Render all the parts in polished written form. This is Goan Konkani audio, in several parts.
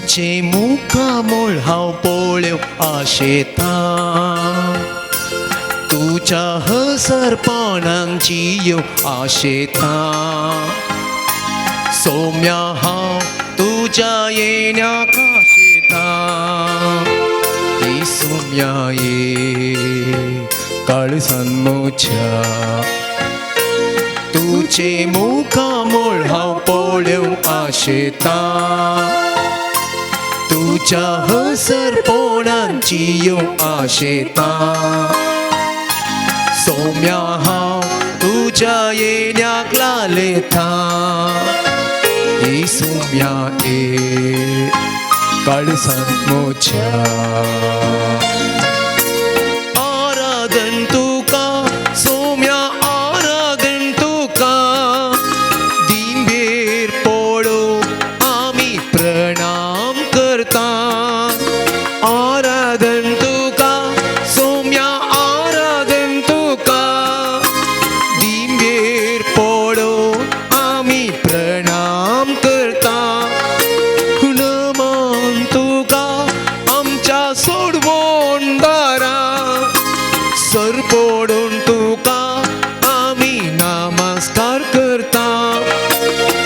तुझे मुखामळ हांव पळोवंक आशेता, तुज्या हसरपणान जियोवंक आशेता. सोम्या हांव तुज्या येण्याक आशेता, सोम्या ये काळजान म्हज्या. तुझे मुखामळ हांव पळोवंक आशेता, तुज्या हसरपणान जियोवंक आशेता. सोम्या हांव तुज्या येण्याक लालेता, सोम्या ये काळजान म्हज्या. आराधन तुका सोम्या, आराधन तुका, दिंबेर पळोवन आमी प्रणाम करता. आराधन तुका सोम्या, आराधन तुका, दिंबेर पळोवन आमी प्रणाम करता. नमन तुका आमच्या सोडवण दारा, सर पडून तुका आमी नमस्कार करता.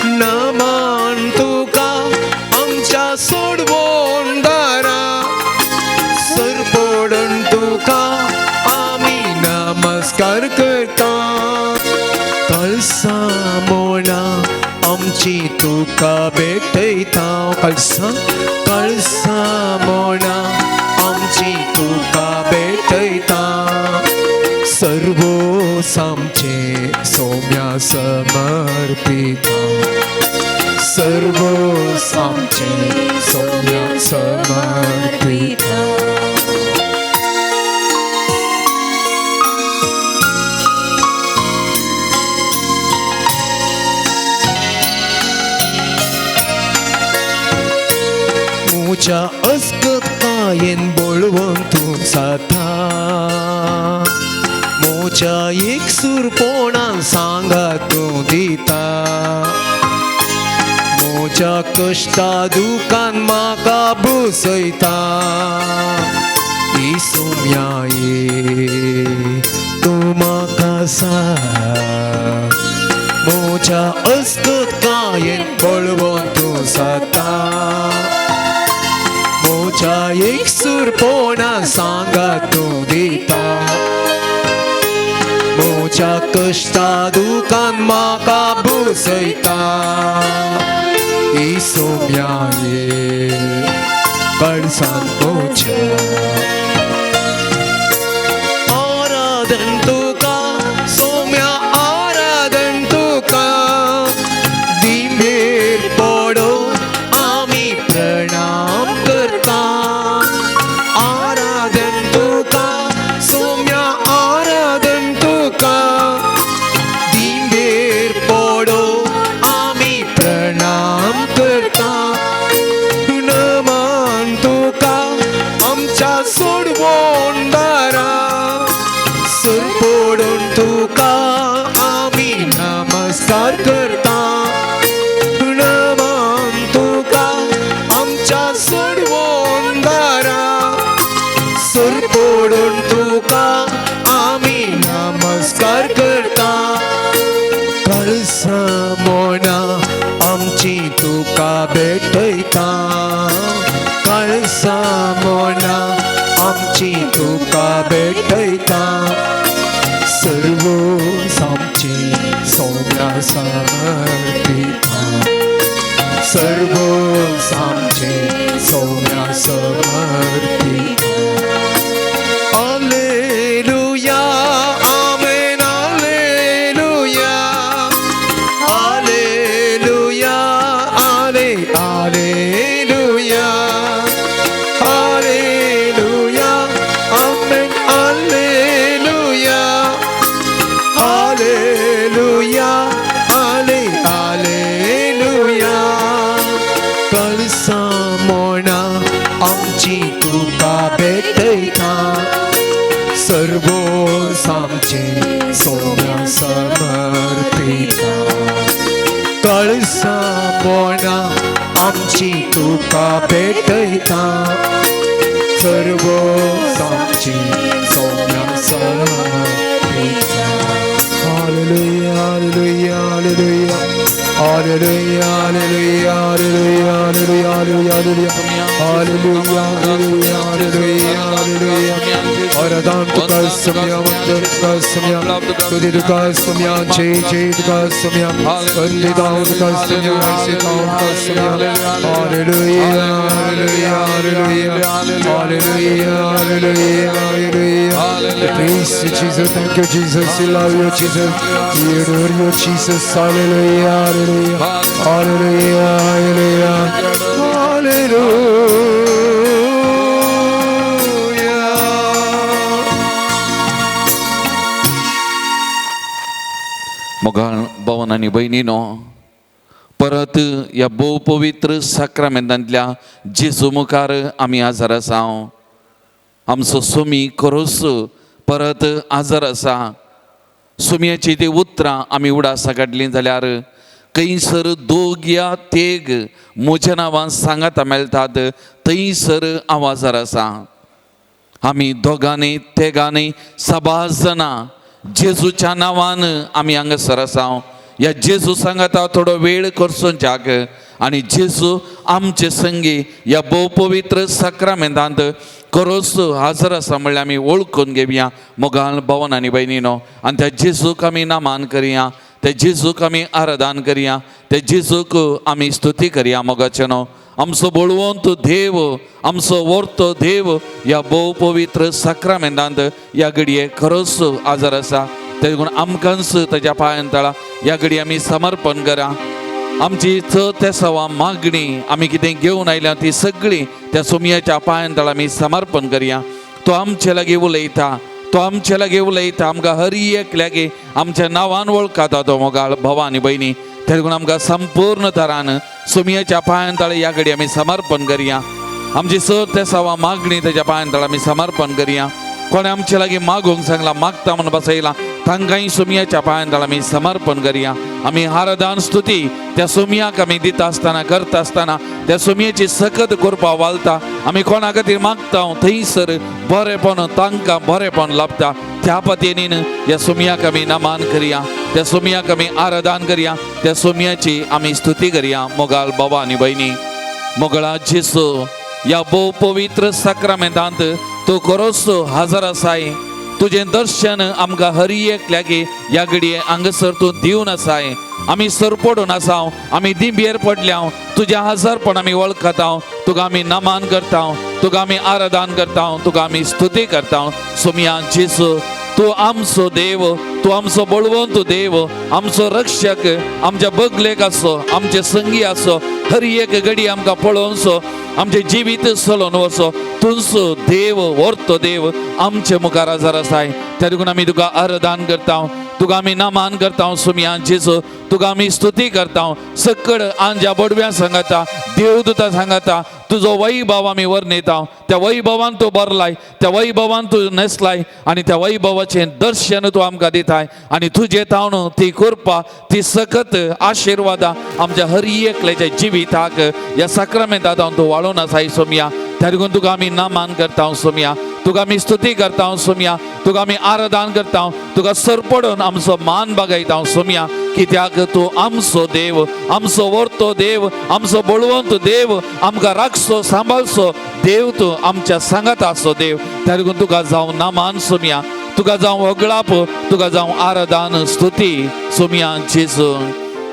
नमन तुका आमच्या सोडवण दारा, सर पडून तुका आमी नमस्कार करता. कळसा मोना आमची तुका भेटयता, कळसा कळसा मोना आमची तुका भेटयता. सर्व आमचे सोम्या समर्पिता, सर्व आमचे सोम्या समर्पिता. म्हज्या अस्कतायेन बळवंत तूं जाता, म्हज्या एकसूरपणान सांगात तूं दिता. म्हज्या कश्टा दुकान म्हाका बसयता, सोम्या ये तूं म्हाका सांग. म्हज्या अस्कतायेन बळवंत तूं जाता, म्हज्या एकसूरपणान सांगात तूं दिता. म्हज्या कश्टा दुकान म्हाका बसयता, सोम्या ये काळजान म्हज्या. आराधन तुका सोम्या, आराधन तुका, दिंबेर पडोवन आमी प्रणाम करता. आराधन तुका सोम्या, आराधन तुका, दिंबेर पडोवन आमी प्रणाम करता. नमन तुका आमच्या सोडवण दारा, सर पडून तुका आमी नमस्कार करता. नमन तुका आमच्या सोडवण दारा, सर पडून तुका आमी नमस्कार करता. कळसा मोना आमची तुका भेटयता, कळसा मोना आमची तुका भेटयता. सर्व आमची सोम्या समर्पिता, सर्व आमचे Saumya समर्पिता. Alleluia, amen, alleluia, alleluia, alle, alleluia, alleluia, amen, alleluia, alleluia, alle, alleluia. Kalasa Mona आमची तुका भेटयता, सर्व आमचे सोम्या समर्पिता. कळसा मोना आमची तुका भेटयता सर्व आमची Saumya समर्पिता. Hallelujah, hallelujah, hallelujah. Hallelujah, hallelujah, hallelujah, hallelujah, hallelujah, hallelujah, hallelujah, hallelujah, hallelujah. आराधन तुका सोम्या, वंदन तुका सोम्या, स्तुती तुका सोम्या, जय जय तुका सोम्या, वंदितां तुका सोम्या, हर्षितां तुका Saumya. Hallelujah, hallelujah, hallelujah, hallelujah, hallelujah, hallelujah. Praise you, Jesus. Thank you, Jesus. We love you, Jesus. We adore you, Jesus. Hallelujah, hallelujah, hallelujah, hallelujah, hallelujah. मोगाळ भवन आनी भयणीनो, परत ह्या भोव पवित्र साक्रामेंतांतल्या जेजू मुखार आमी आजार आसा. आमचो सोमी खरोच परत आजार आसा. सोमयाची ती उतरां आमी उडासा काडलीं जाल्यार खंयसर दोग या तेग म्हज्या नांवान सांगाता मेळटात थंयसर हांव आजार आसा. आमी दोगांनी तेगांनी साबार जाणां जेजूच्या नांवान आमी हांगासर आसा. ह्या जेजू सांगाता थोडो वेळ करचोच्याक आनी जेजू आमचे संगी ह्या भोव पवित्र साक्रामेंतांत खरोच हाजर आसा म्हणल्यार आमी वळखून घेवया. मोगाल भवन आनी भयणीनो, आनी त्या जेजूक आमी नामान करया, त्या जेजूक आमी आराधन करया, त्या जेजूक आमी स्तुती करया. मोगाचे न्हू, आमचो बळवंत देव, आमचो वर्तो देव ह्या भोव पवित्र साक्रामेंतांत ह्या घडये खरोच आजार आसा. तेका लागून आमकांच ताच्या पांयान तळा ह्या घडये आमी समर्पण करा. आमची चड तेसावां मागणी आमी कितें घेवन आयल्या ती सगळी त्या सोमयाच्या पांयान तळा आमी समर्पण करया. तो आमचे लागीं उलयता, तो आमचे लागीं उलयता. आमकां हर एक लागीं आमच्या नांवान वळखता तो. मोगाळ भावा आनी भयणी, तेका लागून आमकां संपूर्ण तरान सोमयाच्या पांयान तळा ह्या घडये आमी समर्पण करया. आमची चड तेसावां मागणी ताच्या पांयान तळा आमी समर्पण करया. कोणें आमचे लागीं मागूंक सांगलां, मागता म्हूण बसयलां, तांकांय सोमयाच्या पांयान तळा आमी समर्पण करया. आमी आराधन स्तुती त्या सोमयाक आमी दिता आसतना, करता आसतना त्या सोमयेची सकत करपा वालता. आमी कोणा खातीर मागता थंयसर बरेपण तांकां बरेपण लाभता. त्या पतीन ह्या सोमयाक आमी नमान करया, त्या सोमयाक आमी आराधन करया, त्या सोमयाची आमी स्तुती करया. मोगाल बाबा आनी भयणी, मोगळा जेसू ह्या भोव पवित्र साक्रामेंतांत तूं खरोच हजर आसाय. तुजें दर्शन आमकां हर एकल्याक ह्या घडये हांगासर तूं दिवन आसाय. आमी सरपडून आसाव, आमी दिंबेर पडल्या, तुज्या हजरपण आमी वळखता. तुका आमी नमान करता, तुका आमी आराधन करता, तुका आमी स्तुती करता. सोमया जेसू, तूं आमचो देव, तूं आमचो बळवंत देव, आमचो रक्षक, आमच्या बगलेक आसो, आमचे संगी आसो, हर एक घडी आमकां पळोवचो, आमचें जिवीत चलोवन वचो. तुंचो देव, वर्तो देव आमचे मुखार आजार आसाय. त्या देखून आमी तुका आराधन करता, तुका आमी नमान करता. सोमया जेजू, तुका आमी स्तुती करता. सकड आंज्या बडव्या सांगता, देवदूता सांगता, तुजो वैभव आमी वर्णयता. त्या वैभवान तूं भरलाय, त्या वैभवान तूं न्हेसलाय आनी त्या वैभवाचें दर्शन तूं आमकां दिताय. आनी तुजे तावन ती कृपा, ती सकत आशिर्वादां आमच्या हर एकल्याच्या जिविताक ह्या साक्रामेंता जावन तूं वाळोवन आसाय सोमया. त्या देखून तुका आमी नमान करता सोमया, तुका आमी स्तुती करता सोमया, तुका आमी आराधन करता, तुका सरपडून आमचो मान बागयता सोमया. कित्याक तूं आमचो देव, आमचो वर्तो देव, आमचो बळवंत देव, आमकां राखचो सांबाळचो देव, तूं आमच्या सांगात आसचो देव. त्या देखून तुका जावं नामान सोमया, तुका जावं वगळाप, तुका जावं आराधन स्तुती सोमया जेजू.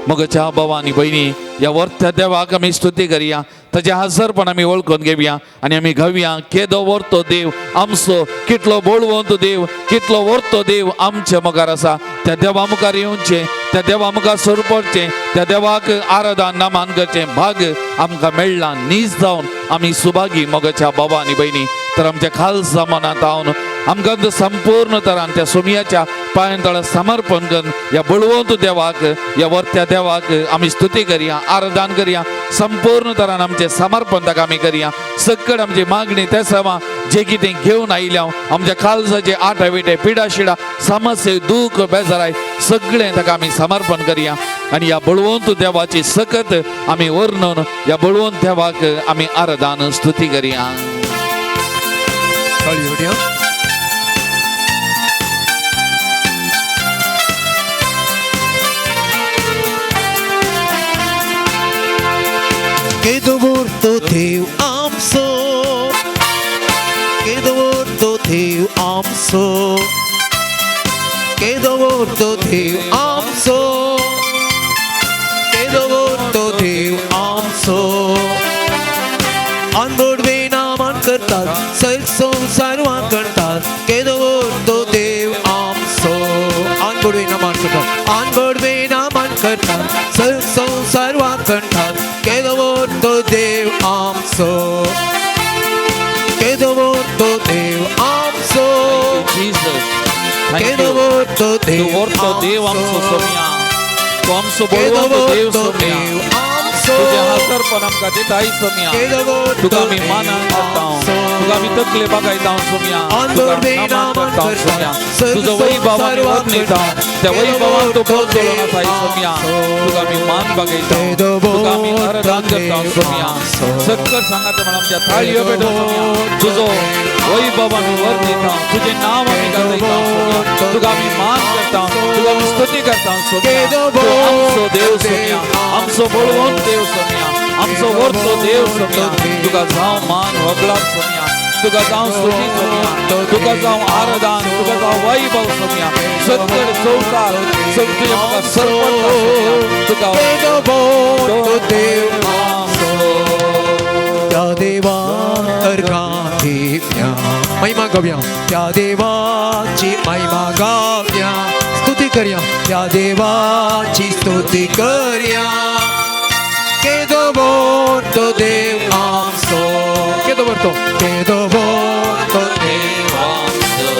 मगच्या भावा आनी भयणी, ह्या वर्त्या देवाक आमी स्तुती करया, ताचें हजरपण आमी वळखून घेवया आनी आमी घेवया केदो वर्तो देव आमचो, कितलो बळवंत देव, कितलो वर्तो देव आमचे मुखार आसा. त्या देवा मुखार येवचें, त्या देवा मुखार सरपडचें, त्या देवाक आराधन नमान करचें भाग आमकां मेळ्ळा. नीज जावन आमी सुभागी. मोगाच्या बाबा आनी भयणी, तर आमच्या खालसा मनांत हांव आमकां संपूर्ण तरान त्या सोमयाच्या पांयां तळा समर्पण करून ह्या बळवंत देवाक, ह्या वर्त्या देवाक आमी स्तुती करया, आराधन करया. संपूर्ण तरान आमचें समर्पण ताका आमी करया. सकड आमची मागणी ते समा जे कितें घेवन आयल्या, आमच्या काळजाचे आटा विटे, पिडा शिडा, समस्ये, दूख, बेजाराय सगळें ताका आमी समर्पण करया. आनी ह्या बळवंत देवाची सकत आमी वर्णन ह्या बळवंत देवाक आमी आराधन स्तुती करया. टाळयो पेटया. केदो व्हडलो देव आमचो, केदो व्हडलो देव आमचो, केदो व्हडलो देव आमचो, केदो व्हडलो देव आमचो. अनबोडवे नामान करतात, सैल संवसार वांकणतात, केदो व्हडलो देव आमचो. अनबोडवे नामान करतात, अनबोडवे नामान करतात, सैल संवसार वांकणतात, केदो व्हडलो देव आमचो, केदो व्हडलो देव आमचो, Jesus, thank केदो you. व्हडलो तूं देव व्हडलो देव आमचो सोम्या, तूं आमचो केदो बळवंत देव व्हडलो सोम्या, देव आमचो, तुजें हाजरपण आमकां दिताय सोम्या. केदो व्हडलो तुका आमी देव मानान करता, आमचो. तुका आमी तकले बागायता सोम्या, तुका आमी नमन करता सोम्या. तुजो वैभव आमी वर्णिता, त्या वैभवान तूं पोचलो आसाय सोम्या. तुका आमी मान बागयता, तुका आमी आराधन करता सोम्या. सक्कर सांगात म्हण आमच्या थाळयो पेटोवन सोम्या, तुजो वैभव आमी वर्णिता, तुजें नांव आमी गाजयता सोम्या. तुका आमी मान करता, तुका आमी स्तुती करता सोम्या. तूं आमचो देव सोम्या, आमचो बळवंत देव सोम्या, आमचो व्हडलो देव सोम्या. तुका जावं मान होगळाप सोम्या, तुका जावं स्तुती सोम्या, तुका जावं आराधन, तुका जावं वैभव सोम्या. सगळे संवसार सगळे तुजें म्हाका सर्पण सोम्या. तुका केदो व्हडलो देव आमचो. त्या देवा अर्घां दिव्या, महिमा गावया, त्या देवाची महिमा गावया, स्तुती करया, त्या देवाची स्तुती करया. केदो व्हडलो देव आमचो, केदो व्हडलो, केदो व्हडलो देव आमचो.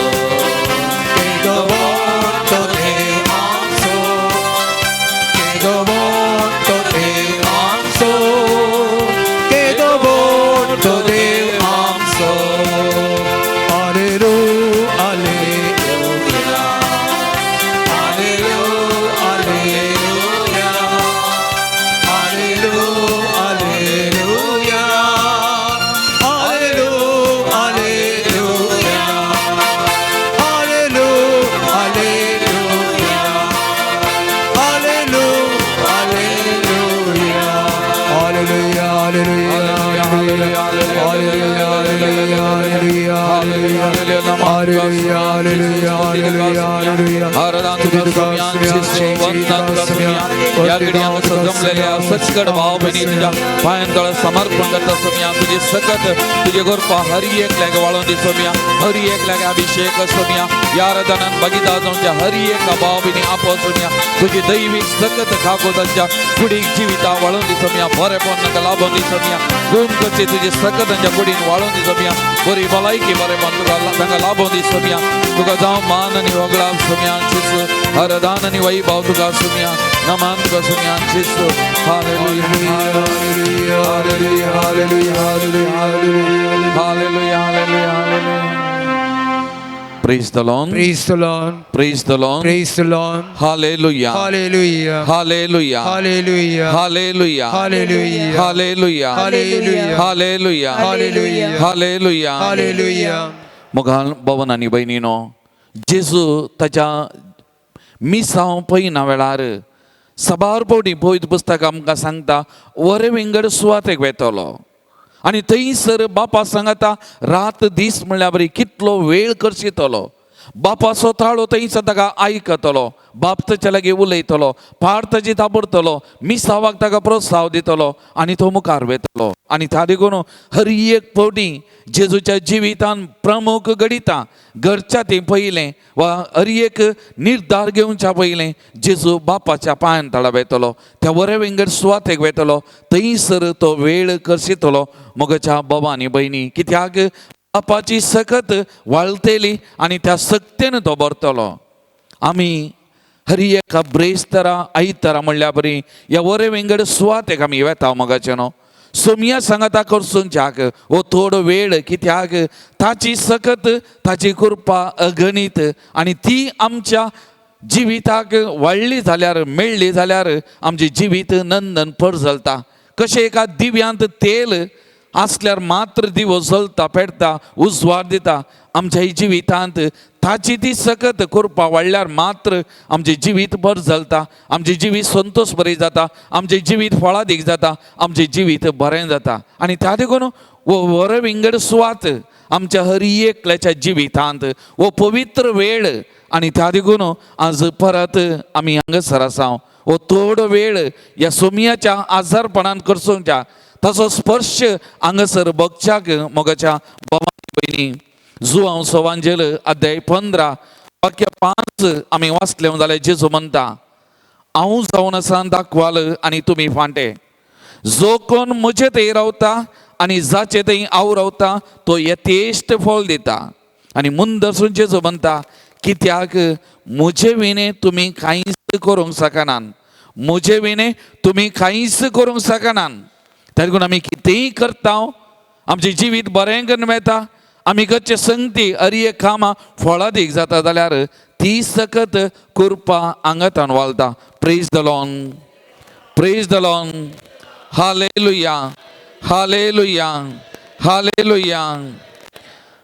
केदो व्हडलो देव आमचो, केदो व्हडलो देव आमचो, केदो व्हडलो देव आमचो. Hallelujah, hallelujah, hallelujah, hallelujah, hallelujah, hallelujah, hallelujah, hallelujah, hallelujah, hallelujah, hallelujah, hallelujah, hallelujah, hallelujah, hallelujah, hallelujah. या घडी हांगासर जमलेल्या सचकड भाव भयणी तुज्या पांयांतळ समर्पण करता सोम्या. तुजी सकत तुजे गोरपा हरी एकल्याक वाळोवन दी सोम्या, हरी एकल्याक अभिषेक सोम्या. ह्या आराधनान भागीदार जावच्या हरी एका भाव भयणी आपो सोम्या. तुजी दैवीक सकत खाको तांच्या कुडीक जिविता वाळोवन दी सोम्या. बरेपण तांकां लाभोवन दी सोम्या. गुण करचे तुजी सकत तांच्या कुडीन वाळोवन दी सोम्या. बरी भलायकी बरेपण तुका तांकां लाभोवन दी सोम्या. तुका जावं मान आनी होगळाप सोम्या, आराधन आनी वैभव तुका सोम्या, नमन तुका Saumya. Hallelujah, hallelujah, hallelujah, hallelujah, hallelujah. Hallelujah, hallelujah, hallelujah. Praise the Lord. Praise the Lord. Praise the Lord. Praise the Lord. Hallelujah. Hallelujah. Hallelujah. Hallelujah. Hallelujah. Hallelujah. Hallelujah. Hallelujah. Hallelujah. Hallelujah. Hallelujah. Hallelujah. मोगाल भवन आनी भयणीनो, जेजू ताच्या मिसांव पयना वेळार साबार फावटी पवित्र पुस्तक आमकां सांगता वरे विंगड सुवातेक वेतलो आनी थंयसर बापा सांगता रात दीस म्हणल्यार बरी कितलो वेळ करशितलो. बापाचो ताळो थंयसर ताका आयकतलो, बाप ताच्या लागीं उलयतलो, पाड ताची ताबडतलो, मिसावाक ताका प्रोत्साव दितलो आनी तो मुखार वेतलो. आनी त्या देखून हर एक फावटी जेजूच्या जिवितान प्रमुख घडितां घडच्या ती पयलें वा हर एक निर्धार घेवच्या पयलें जेजू बापाच्या पांयान तळा वेतलो, त्या वरे विंगड सुवातेक वेतलो, थंयसर तो वेळ करशितलो. मोगाच्या बाबा आनी भयणी, कित्याक बापाची सकत वाळटेली आनी त्या सक्तेन तो भरतलो. आमी हर एका ब्रेस्तरा आयतारा म्हणल्या बरी ह्या वरे विंगड सुवातेक आमी वेता मोगाचें न्हू. सोमया सांगाता करसूंच्याक हो थोडो वेळ, कित्याक ताची सकत ताची कृपा अगणीत आनी ती आमच्या जिविताक वाडली जाल्यार, मेळ्ळी जाल्यार आमचें जिवीत नंदन परजलता. कशें एका दिव्यांत तेल आसल्यार मात्र दिवो जलता, पेटता, उजवाड दिता. आमच्या जिवितांत ताची ती सकत कृपा वाडल्यार मात्र आमचें जिवीत बरें चलता, आमचें जिवीत संतोश बरें जाता, आमचें जिवीत फळादीक जाता, आमचें जिवीत बरें जाता. आनी त्या देखून हो वरो विंगड सुवात आमच्या हर एकल्याच्या जिवितांत हो पवित्र वेळ. आनी त्या देखून आज परत आमी हांगासर आसा. हो थोडो वेळ ह्या सोमयाच्या आजारपणान करसोवच्या तसो स्पर्श हांगासर बगच्याक मोगाच्या बाबा भयणी. जुवांव सवांजेल अध्याय 15 वाक्य 5 आमी वाचले जाल्यार जेजू म्हणटा, हांव जावन आसा दाखवाल आनी तुमी फांटे. जो कोण म्हजे थंय रावता आनी जाचे थंय हांव रावता तो यथेश्ट फळ दिता. आनी मुंदरसून जेजू म्हणटा, कित्याक म्हजे विणे तुमी कांयच करूंक शकनात, म्हजे विणे तुमी कांयच करूंक शकनात. तेका आमी कितेंय करता, आमचें जिवीत बरें करून मेळटा, आमी करचे संगती अरी कामां फळादीक जाता जाल्यार ती सकत कृपा आंगातान वालता. Praise the Lord, praise the Lord, hallelujah, hallelujah, hallelujah.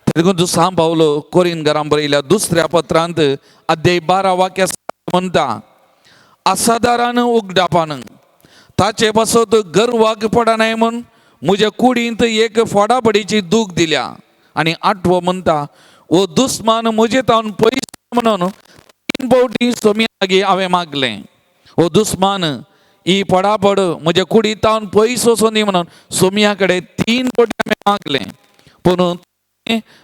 देखून दुसरा पावलो कोरीन घरां बरयल्या दुसऱ्या पत्रांत अध्याय 12 वाक्य म्हणटा, असादारान उगडापान ताचे पासत गर्वाक पडनाय म्हूण म्हज्या कुडींत एक फोडाफोडीची दूख दिल्या. आनी आठवो म्हणटा, ओ दुस्मान म्हजे तावन पयस म्हणून 3 फावटी सोम्या लागीं हांवें मागलें. ओ दुस्मान ही पडापड म्हज्या कुडी तावन पयस वचों दी म्हणून सोम्या कडेन 3 फावटी हांवें मागलें. पूण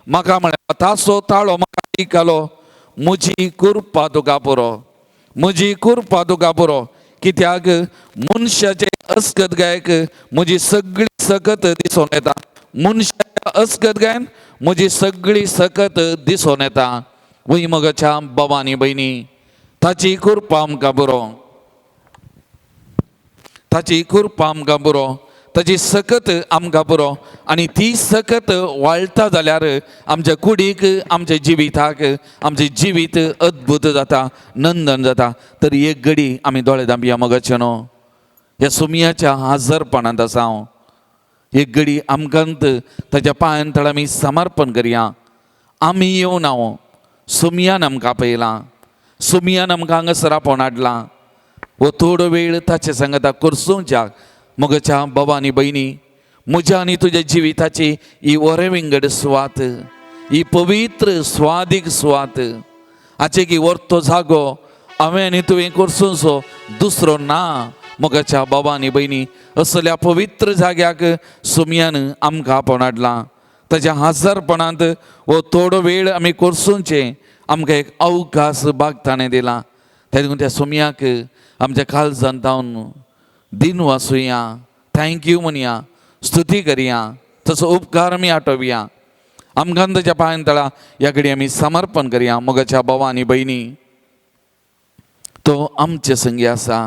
म्हाका म्हळ्यार तासो ताळो म्हाका आयकलो, म्हजी कृपा तुका पुरो, म्हजी कृपा तुका पुरो. कित्याक मनशाचे अस्कत गायक म्हजी सगळी सकत दिसून येता, मनशाच्या अस्कत गायन म्हजी सगळी सकत दिसून येता. वय मगाच्या बाबांनी भयणी, ताची कृपा आमकां पुरो, ताची कृपा आमकां पुरो, ताची सकत आमकां पुरो. आनी ती सकत वाळटा जाल्यार आमच्या कुडीक, आमच्या जिविताक, आमचें जिवीत अद्भुत जाता, नंदन जाता. तर एक घडी आमी दोळे धांपया मगाचे न्हू, ह्या सोमयाच्या हाजरपणांत आसा हांव. एक घडी आमकां ताच्या पांयान तळ आमी समर्पण करया. आमी येवन हांव सोमयान आमकां आपयलां, सोमयान आमकां हांगासर आपोवन हाडलां. हो थोडो वेळ ताचे सांगता करसोवच्याक मगच्या बाबा आनी भयणी, म्हज्या आनी तुज्या जिविताची ही वरें विंगड सुवात, ही पवित्र स्वादीक सुवात, हाचे की वर्तो जागो हांवें आनी तुवें करसोवचो दुसरो ना. मगाच्या बाबा आनी भयणी, असल्या पवित्र जाग्याक सोमयान आमकां आपोवन हाडलां. ताच्या हाजरपणांत हो थोडो वेळ आमी करसोवचें आमकां एक अवकाश बाग ताणें दिला. तेका त्या सोमयाक आमच्या काळजान जावन दिन वाचुया, thank you म्हणया, स्तुती करया, तसो उपकार आमी आठोवया. आमकां ताच्या पांयान तळा ह्या घडी आमी समर्पण करया. मोगाच्या बाबा आनी भयणी, तो आमचे संगी आसा,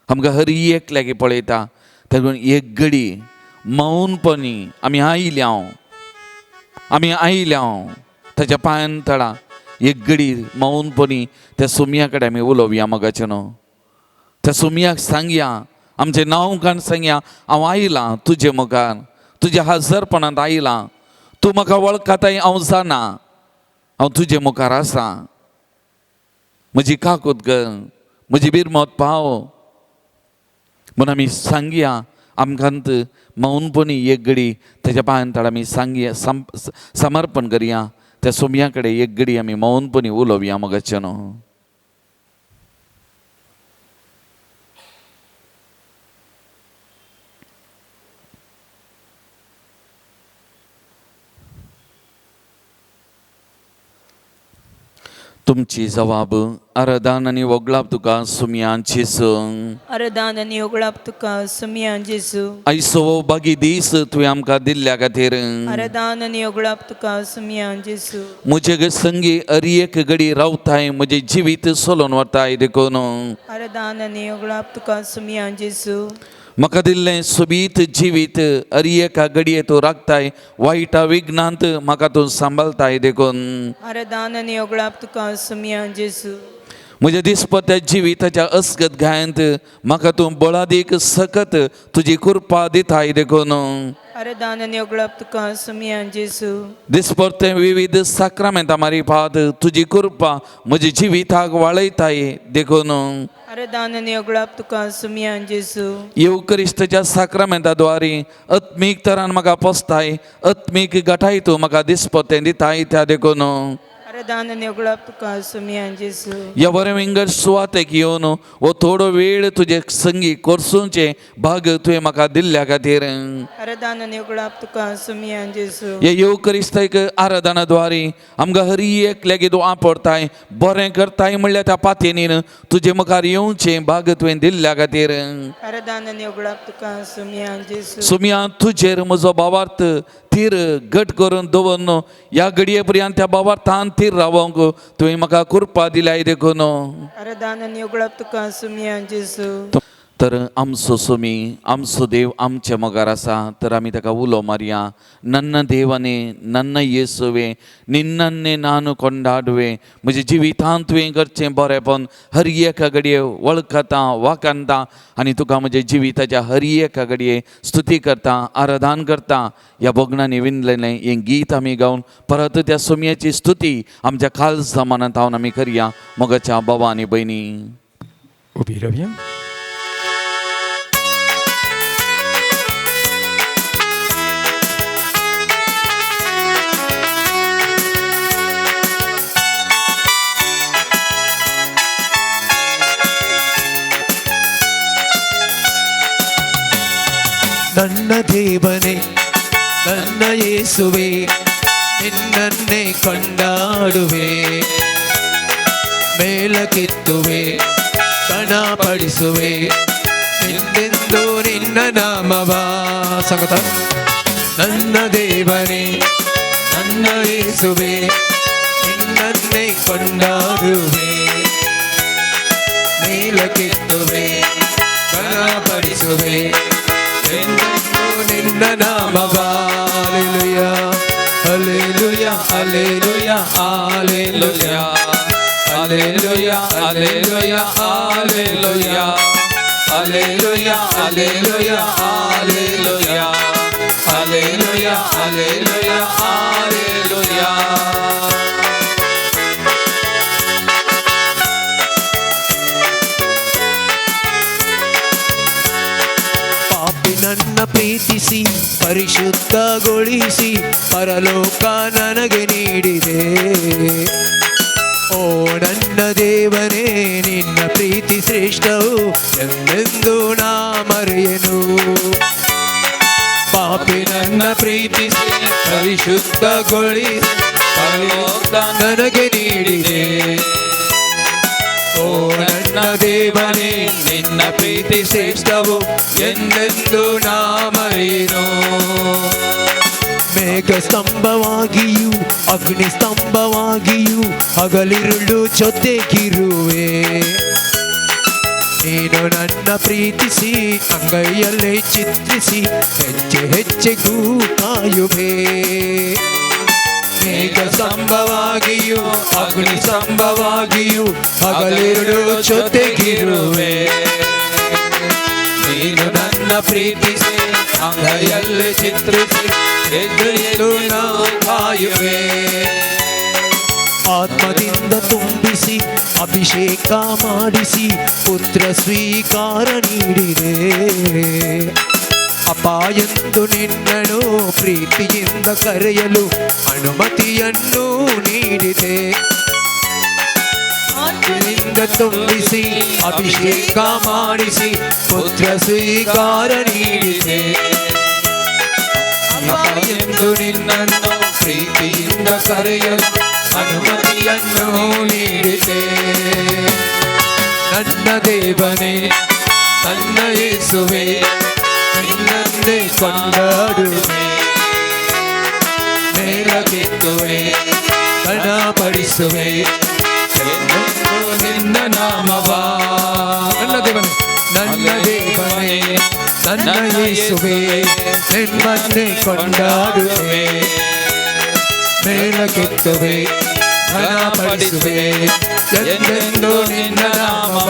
आमकां हर एकल्याक पळयता. तेका एक घडी मौनपणी आमी आयल्या, आमी आयल्या ताच्या पांयान तळा एक घडी मौनपणी त्या सोमया कडेन आमी उलोवया. मोगाचें न्हू, त्या सोमयाक सांगया, आमचें नांव काण सांगया, हांव आयलां तुजे मुखार, तुज्या हजरपणांत आयलां, तूं म्हाका वळखताय हांव जाणा, हांव तुजे मुखार आसा, म्हजी काकूत कर, म्हजी बिरमत पाव म्हूण आमी सांगया. आमकां मौनपणी एक घडी ताच्या पांयान तळ आमी सांगया, समर्पण करया. त्या सोमया कडेन एक घडी आमी मौनपणी उलोवया. मोगाचें न्हू, तुमची जवाब आराधन आनी वगळाप तुका सुमयान जेजू, आराधन आनी वगळाप तुका सुमयान जेजू, आयसो बागी दीस तुवें आमकां दिल्ल्या खातीर, आराधन आनी वगळाप तुका सुमयान जेजू, म्हजे संगी अरी एक घडी रावताय, म्हजें जिवीत सोलोवन वताय देखून, आराधन आनी वगळाप तुका सुमयान जेजू, म्हाका दिल्लें सोबीत जिवीत अरी एका घडये तूं राखताय, वायटा विघ्नांत म्हाका तूं सांबाळताय देखून, आराधन आनी वगळाप तुका सुमयान जेजू, म्हज्या दिसपत्या जिविताच्या अस्गत गायंत म्हाका तूं बळादीक सकत तुजी कृपा दिताय देखून आराधना आनी ओगळाप तुका सुमया जेजू. दिसपरते विविध साक्रामेंतां मारिफात तुजी कृपा म्हज्या जिविताक वाळयताय देखून आराधना आनी ओगळाप तुका सुमया जेजू. येवकरिश्तच्या साक्रामेंता द्वारी आत्मीक तरान म्हाका पोसताय आत्मीक गटाय तूं म्हाका दिसपतें दिताय त्या देखून आराधना आनी ओगळाप तुका सुमया जेजू. ह्या बरें विंगड सुवातेक येवन हो थोडो वेळ तुजे संगी कोर्सूंचे भाग तुवें म्हाका दिल्ल्या खातीर आराधना आनी ओगळाप तुका सुमया जेजू. हे येवकरिश्तक आराधना द्वारी आमकां हरी एकल्याक तूं आपडताय बरें करताय म्हणल्यार त्या पातयेनीन तुजे मुखार येवचें भाग तुवें दिल्ल्या खातीर आराधना आनी ओगळाप तुका सुमया जेजू. सुमया तुजेर म्हजो भावार्थ तीर घट करून दवरन ह्या घडये पर्यंत त्या भावार्थान तीर रावोंक तुवें म्हाका कृपा दिल्याय देखून आराधना आनी ओगळाप तुका सुमया जेजू. तर आमचो सुमी आमचो देव आमचे मुखार आसा तर आमी ताका उलो मारया. नन्न देवाने नन्न येसुवे निन्नन्ने नानू कोंडाडवे म्हज्या जिवितांत तुवें करचें बरेंपण हर एका घडये वळखता वाखाणता आनी तुका म्हज्या जिविताच्या हर एका घडये स्तुती करता आराधन करता. ह्या भोगणांनी विणलेलें हें गीत आमी गावन परत त्या सुमयाची स्तुती आमच्या खास जमानांत हांव आमी करया. मोगाच्या बाबा आनी भयणी उबी रावया. ನನ್ನ ದೇವನೇ ನನ್ನ ಯೇಸುವೆ ನಿನ್ನನ್ನೇ ಕೊಂಡಾಡುವೆ ಮೇಲಕ್ಕೆತ್ತುವೆ ಕಣಪಡಿಸುವೆ ಎಂದೆಂದು ನಿನ್ನ ನಾಮವ ಸಂಗತ. ನನ್ನ ದೇವನೇ ನನ್ನ ಯೇಸುವೆ ನಿನ್ನನ್ನೇ ಕೊಂಡಾಡುವೆ ಮೇಲಕ್ಕೆತ್ತುವೆ ಕಣಪಡಿಸುವೆ ಎಂದೆಂದು ನಿನ್ನ ನಾಮವ. Hallelujah hallelujah hallelujah hallelujah hallelujah hallelujah hallelujah hallelujah hallelujah hallelujah hallelujah hallelujah. ಪಾಪಿ ನನ್ನ ಪ್ರೀತಿಸಿ ಪರಿಶುದ್ಧಗೊಳಿಸಿ ಪರಲೋಕ ನನಗೆ ನೀಡಿದೆ. ಓ ನನ್ನ ದೇವನೇ ನಿನ್ನ ಪ್ರೀತಿ ಶ್ರೇಷ್ಠವು ಎಂದೆಂದು ನಾ ಮರೆಯನು. ಪಾಪಿ ನನ್ನ ಪ್ರೀತಿಸಿ ಪರಿಶುದ್ಧಗೊಳಿಸಿ ಪರಲೋಕ ನನಗೆ ನೀಡಿದೆ. ಓ ನನ್ನ ದೇವನೇ ನಿನ್ನ ಪ್ರೀತಿ ಶ್ರೇಷ್ಠವು ಎಂದೆಂದು ನಾ ಮರೆಯನು. ಮೇಘ ಸ್ತಂಭವಾಗಿಯೂ ಅಗ್ನಿ ಸ್ತಂಭವಾಗಿಯೂ ಹಗಲಿರುಳು ಜೊತೆಗಿರುವೆ. ನೀನು ನನ್ನ ಪ್ರೀತಿಸಿ ಅಂಗೈಯಲ್ಲೇ ಚಿತ್ರಿಸಿ ಹೆಜ್ಜೆ ಹೆಜ್ಜೆಗೂ ಕಾಯುವೆ. ಮೇಘ ಸ್ತಂಭವಾಗಿಯೂ ಅಗ್ನಿ ಸ್ತಂಭವಾಗಿಯೂ ಹಗಲಿರುಳು ಜೊತೆಗಿರುವೆ. ನೀನು ನನ್ನ ಪ್ರೀತಿಸಿ ಅಂಗೈಯಲ್ಲಿ ಚಿತ್ರಿಸಿ ಹೆಜ್ಜೆಯು ನಾವು ಕಾಯುವೆ. ಆತ್ಮದಿಂದ ತುಂಬಿಸಿ ಅಭಿಷೇಕ ಮಾಡಿಸಿ ಪುತ್ರ ಸ್ವೀಕಾರ ನೀಡಿದೆ. ಅಪ್ಪ ಎಂದು ನಿನ್ನನು ಪ್ರೀತಿಯಿಂದ ಕರೆಯಲು ಅನುಮತಿಯನ್ನು ನೀಡಿದೆ. ಆತ್ಮದಿಂದ ತುಂಬಿಸಿ ಅಭಿಷೇಕ ಮಾಡಿಸಿ ಪುತ್ರ ಸ್ವೀಕಾರ ನೀಡಿದೆ. ಅಪ್ಪ ಎಂದು ನಿನ್ನನ್ನು ಪ್ರೀತಿಯಿಂದ ಕರೆಯಲು ಅನುಮತಿಯನ್ನು ನೀಡಿದೆ. ನನ್ನ ದೇವನೇ ನನ್ನ ಯೇಸುವೆ ನಿನ್ನನ್ನೇ ಕೊಂಡಾಡುವೆ ಮೇಲಕ್ಕೆತ್ತುವೆ ಕಣಪಡಿಸುವೆ ಎಂದೆಂದೂ ನಿನ್ನ ನಾಮವ. ನನ್ನ ದೇವನೇ ನನ್ನ ದೇವನೇ ನನ್ನ ಯೇಸುವೆ ನಿನ್ನನ್ನೇ ಕೊಂಡಾಡುವೆ ಮೇಲಕ್ಕೆತ್ತುವೆ ಘನಪಡಿಸುವೆ ಎಂದೆಂದು ನಿನ್ನ ನಾಮವ.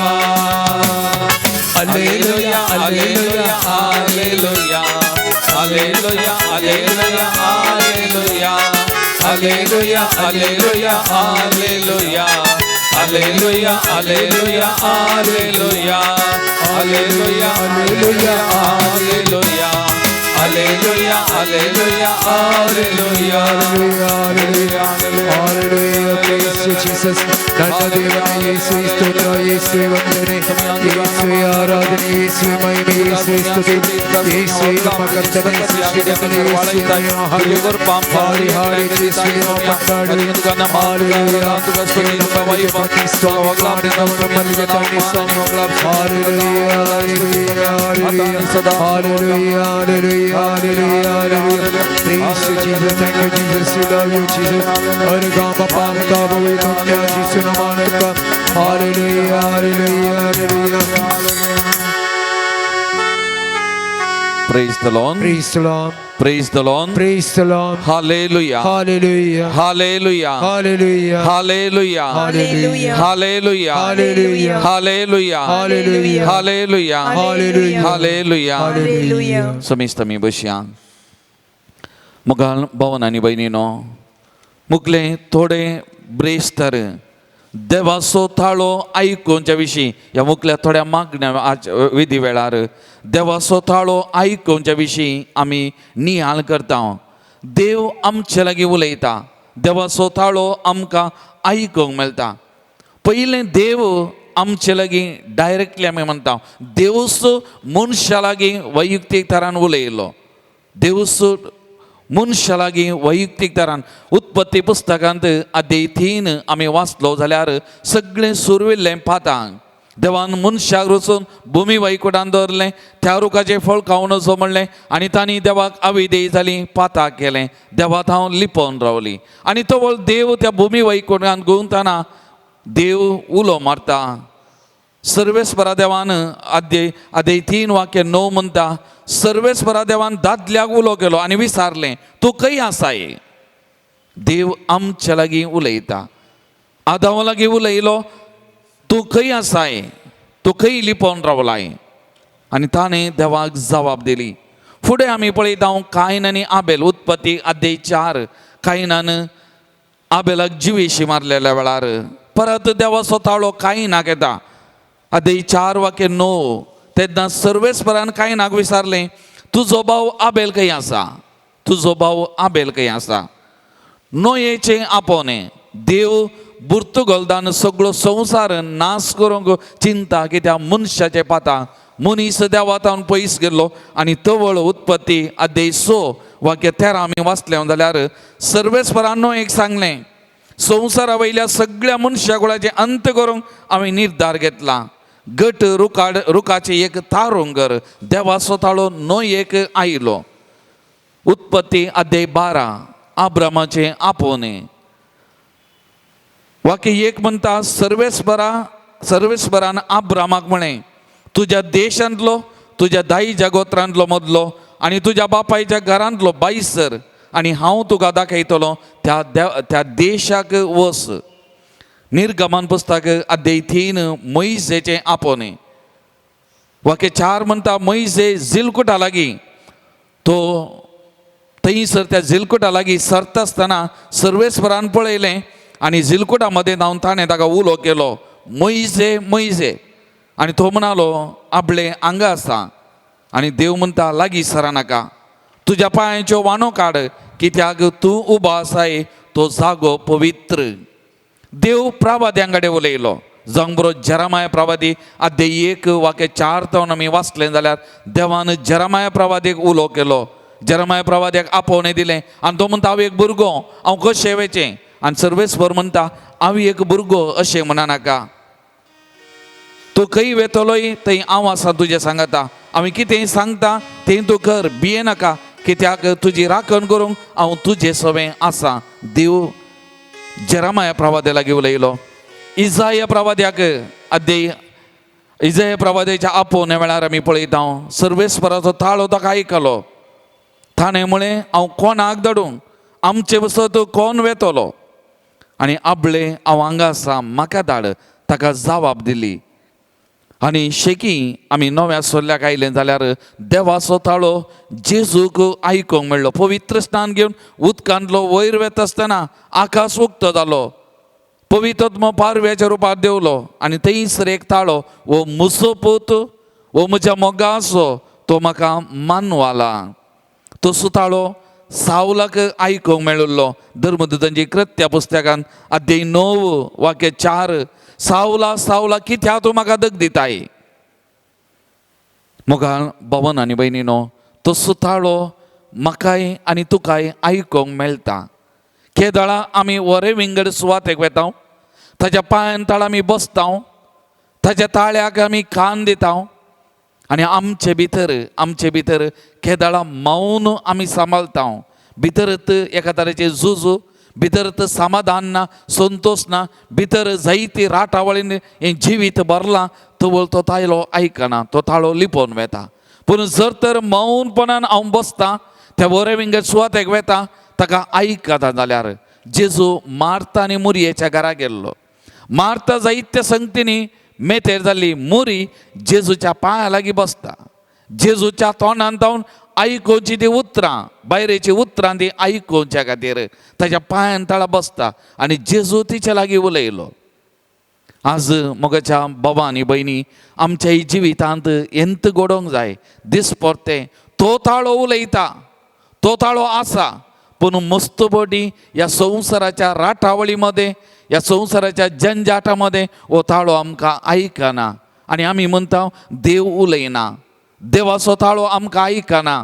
Alleluia, alleluia, alleluia, alleluia, alleluia, alleluia, alleluia, alleluia, alleluia, alleluia, alleluia, alleluia, alleluia, alleluia, alleluia, alleluia, alleluia, alleluia. Hallelujah, hallelujah, praise you, Jesus. ನನ್ನ ದೇವನೇ ಯೇಸುವೆ ಸ್ತೋತ್ರ, ಯೇಸುವೆ ವಂದನೆ, ಯೇಸುವೆ ಆರಾಧನೆ, ಯೇಸುವೆ ಮಹಿಮೆ, ಯೇಸುವೆ ಸ್ತುತಿ, ಯೇಸುವೆ ನಮ್ಮ ಕರ್ತನೆ, ಸೃಷ್ಟಿಕರ್ತನೆ, ಯೇಸುವೆ ಮಹಿಮೆ. ಹಾರಿ ಹಾರಿ ಯೇಸುವೆ ನಾವು ಕೊಂಡಾಡುವೆ. ಹಾಲೆಲೂಯಾ. ನಮ್ಮಲ್ಲಿಗೆ ಬನ್ನಿ ಸ್ವಾಮಿ, ನಮ್ಮಲ್ಲಿಗೆ ತನ್ನಿ ಸ್ವಾಮಿ. Hallelujah, hallelujah, hallelujah, hallelujah, hallelujah, hallelujah. Praise you, Jesus. Thank you, Jesus. We love you, Jesus. Hallelujah, hallelujah, hallelujah. Praise the Lord. Praise the Lord. Praise the Lord. Praise the Lord. Hallelujah. Hallelujah. Hallelujah. Hallelujah. Hallelujah. Hallelujah. Hallelujah. Hallelujah. Hallelujah. Hallelujah. Hallelujah. Hallelujah. Hallelujah. Hallelujah. समेस्त आमी बसया. मुखार भवन आनी भयणीनो, मुगले थोडे ब्रेस्तर देवाचो थाळो आयकुच्या विशीं ह्या मुखल्या थोड्या मागण्या आज विधी वेळार देवाचो थाळो आयकुच्या विशीं आमी नियाळ करता. देव आमचे लागीं उलयता, देवाचो थाळो आमकां आयकूंक मेळटा. पयलें देव आमचे लागीं डायरेक्टली आमी म्हणटा, देवूच मनशा लागीं वैयक्तीक तरान उलयलो. देवूच मनशा लागीं वैयक्तीक तरान उत्पत्ती पुस्तकांत अध्याय 3 आमी वाचलो जाल्यार सगळें सुरविल्लें पातांक देवान मनशाक वचून भुमी वैकुटान दवरलें, त्या रुखाचें फळ खावन वचो म्हणलें आनी तांणी देवाक अविधेय जाली, पाताक केलें, देवा हांव लिपोवन रावली. आनी तवळ देव त्या भुमी वैकुटान गुंवतना देव उलो मारता. सर्वेस्परा देवान अध्याय 3 वाक्य 9 म्हणटा, सर्वेस्परा देवान दादल्याक उलो केलो आनी विचारलें, तूं खंय आसाय? देव आमच्या लागीं उलयता. आदावा लागीं उलयलो, तूं खंय आसाय? तूं खंय लिपोवन रावलाय? आनी ताणें देवाक जबाब दिली. फुडें आमी पळयता कायन आनी आबेल, उत्पत्ती अध्याय 4, कायनान आबेलाक जिवेशी मारलेल्या वेळार परत देवाचो ताळो कायनाक येता. अध्याय 4 वाक्य 9, तेन्ना सर्वेस्परान कायनाक विचारलें, तुजो भाव आबेल खंय आसा? तुजो भाव आबेल खंय आसा? नोयेचें आपोवणें. देव पुर्तुगोल्दान सगळो संवसार नाश करूंक चिंता कित्याक मनशाचें पाता मनीस देवातावन पयस गेल्लो. आनी तवळ उत्पत्ती अध्याय 6 वाक्य 13 आमी वाचलें जाल्यार सर्वेस्परान नोयेक सांगलें, संवसारा वयल्या सगळ्या मनशा कुळाचें अंत करूंक हांवें निर्धार घेतला. गट रुखाचें एक तारुंगर. देवाचो ताळो नोयेक आयलो. उत्पत्ती अध्याय 12 आब्रामाचें आपोवणें. वाक्य 1 म्हणटा, सर्वेस्परान आब्रामाक म्हळें, तुज्या देशांतलो, तुज्या दाईच्या गोत्रांतलो मदलो आनी तुज्या बापायच्या घरांतलो बायसर आनी हांव तुका दाखयतलो त्या देशाक वस. निर्गमन पुस्तक अध्याय 3 मोयजेचें आपोवणें. वाक्य 4 म्हणटा, मोयजे झिलकुटा लागीं तो थंयसर त्या झिलकुटा लागीं सरता आसतना सर्वेस्परान पळयलें आनी झिलकुटा मदें धांवन ताणें ताका उलो केलो, मोयजे मोयजे. आनी तो म्हणालो, आपले हांगा आसा. आनी देव म्हणटा, लागीं सरा नाका, तुज्या पांयांच्यो वानो काड, कित्याक तूं उबो आसाय तो जागो पवित्र. देव प्रवाद्यां कडेन उलयलो. जावंक बरो जेरामाया प्रवादी अध्याय 1 वाक्य 4 तावन आमी वाचलें जाल्यार देवान जेरामाया प्रवादीक उलो केलो. जेरामाया प्रवाद्याक आपोवणें दिलें आनी तो म्हणटा, हांव एक भुरगो, हांव कशें वचें? आनी सर्वेस्पर म्हणटा, हांव एक भुरगो अशें म्हणा नाका, तूं खंय वेतलोय थंय हांव आसा तुजें सांगता, हांवें कितें सांगता तें तूं कर, भिये नाका, कित्याक तुजी राखण करूंक हांव तुजे सवें आसा. देव जेरामाया प्रवाद्या लागीं उलयलो. इजाया प्रवाद्याक अध्याय इजाया प्रवाद्याच्या आपोवण्या वेळार आमी पळयता सर्वेस्पराचो ताळो ताका आयकलो. ताणें म्हळें, हांव कोणाक धाडूं? आमचे वसत कोण वेतलो? आनी आपले हांव हांगा आसा म्हाका धाड ताका जवाब दिली. आनी शेकी आमी नव्या सोल्ल्याक आयले जाल्यार देवाचो ताळो जेजूक आयकूंक मेळ्ळो. पवित्र स्नान घेवन उदकांतलो वयर वेता आसतना आकाश उक्तो जालो, पवित्र पारव्याच्या रुपार देंवलो आनी थंयसर एक ताळो, हो म्हजो पूत, हो म्हज्या मोगाचो, तो म्हाका मानवाला. तसो ताळो सावलाक आयकूंक मेळिल्लो. धर्मदूतांची कृत्या पुस्तकान अध्याय 9 वाक्य 4, सावला सावला कित्याक तूं म्हाका दग दिताय. मुखार भवन आनी भयणीनो तसो ताळो म्हाकाय आनी तुकाय आयकूंक मेळटा. केदळा आमी वरे विंगड सुवातेक वेता, ताच्या पांयान ताळ आमी बसता, ताच्या ताळ्याक आमी कान दिता आनी आमचे भितर केदळा मौन आमी सांबाळता. भितरत एका तरेचे झुजू, भितरत समाधान ना, संतोश ना, भितर जायती राटावळीन हें जिवीत भरलां. तवळ तो ताळो आयकना, तो ताळो लिपोवन वेता. पूण जर तर मौनपणान हांव बसता, त्या वरे विंगड सुवातेक वेता, ताका आयकता जाल्यार जेजू मार्ता आनी मुरयेच्या घरा गेल्लो. मार्ता जायत्या संगतींनी मेतेर जाल्ली, मुरी जेजूच्या पांया लागीं बसता. जेजूच्या तोंडान जावन आयकुची ती उतरां, बायरेची उतरां ती आयकुच्या खातीर ताच्या पांयान तळा बसता आनी जेजू तिच्या लागीं उलयलो. आज म्हज्या बाबा आनी भयणी आमच्या जिवितांत एंत घडोवंक जाय. दिसपडटे तो ताळो उलयता, तो ताळो आसा, पूण मस्तबडी ह्या संवसाराच्या राटावळी मदें, ह्या संवसाराच्या जंजाटा मदें हो ताळो आमकां आयकना आनी आमी म्हणटा देव उलयना, देवाचो ताळो आमकां आयकना.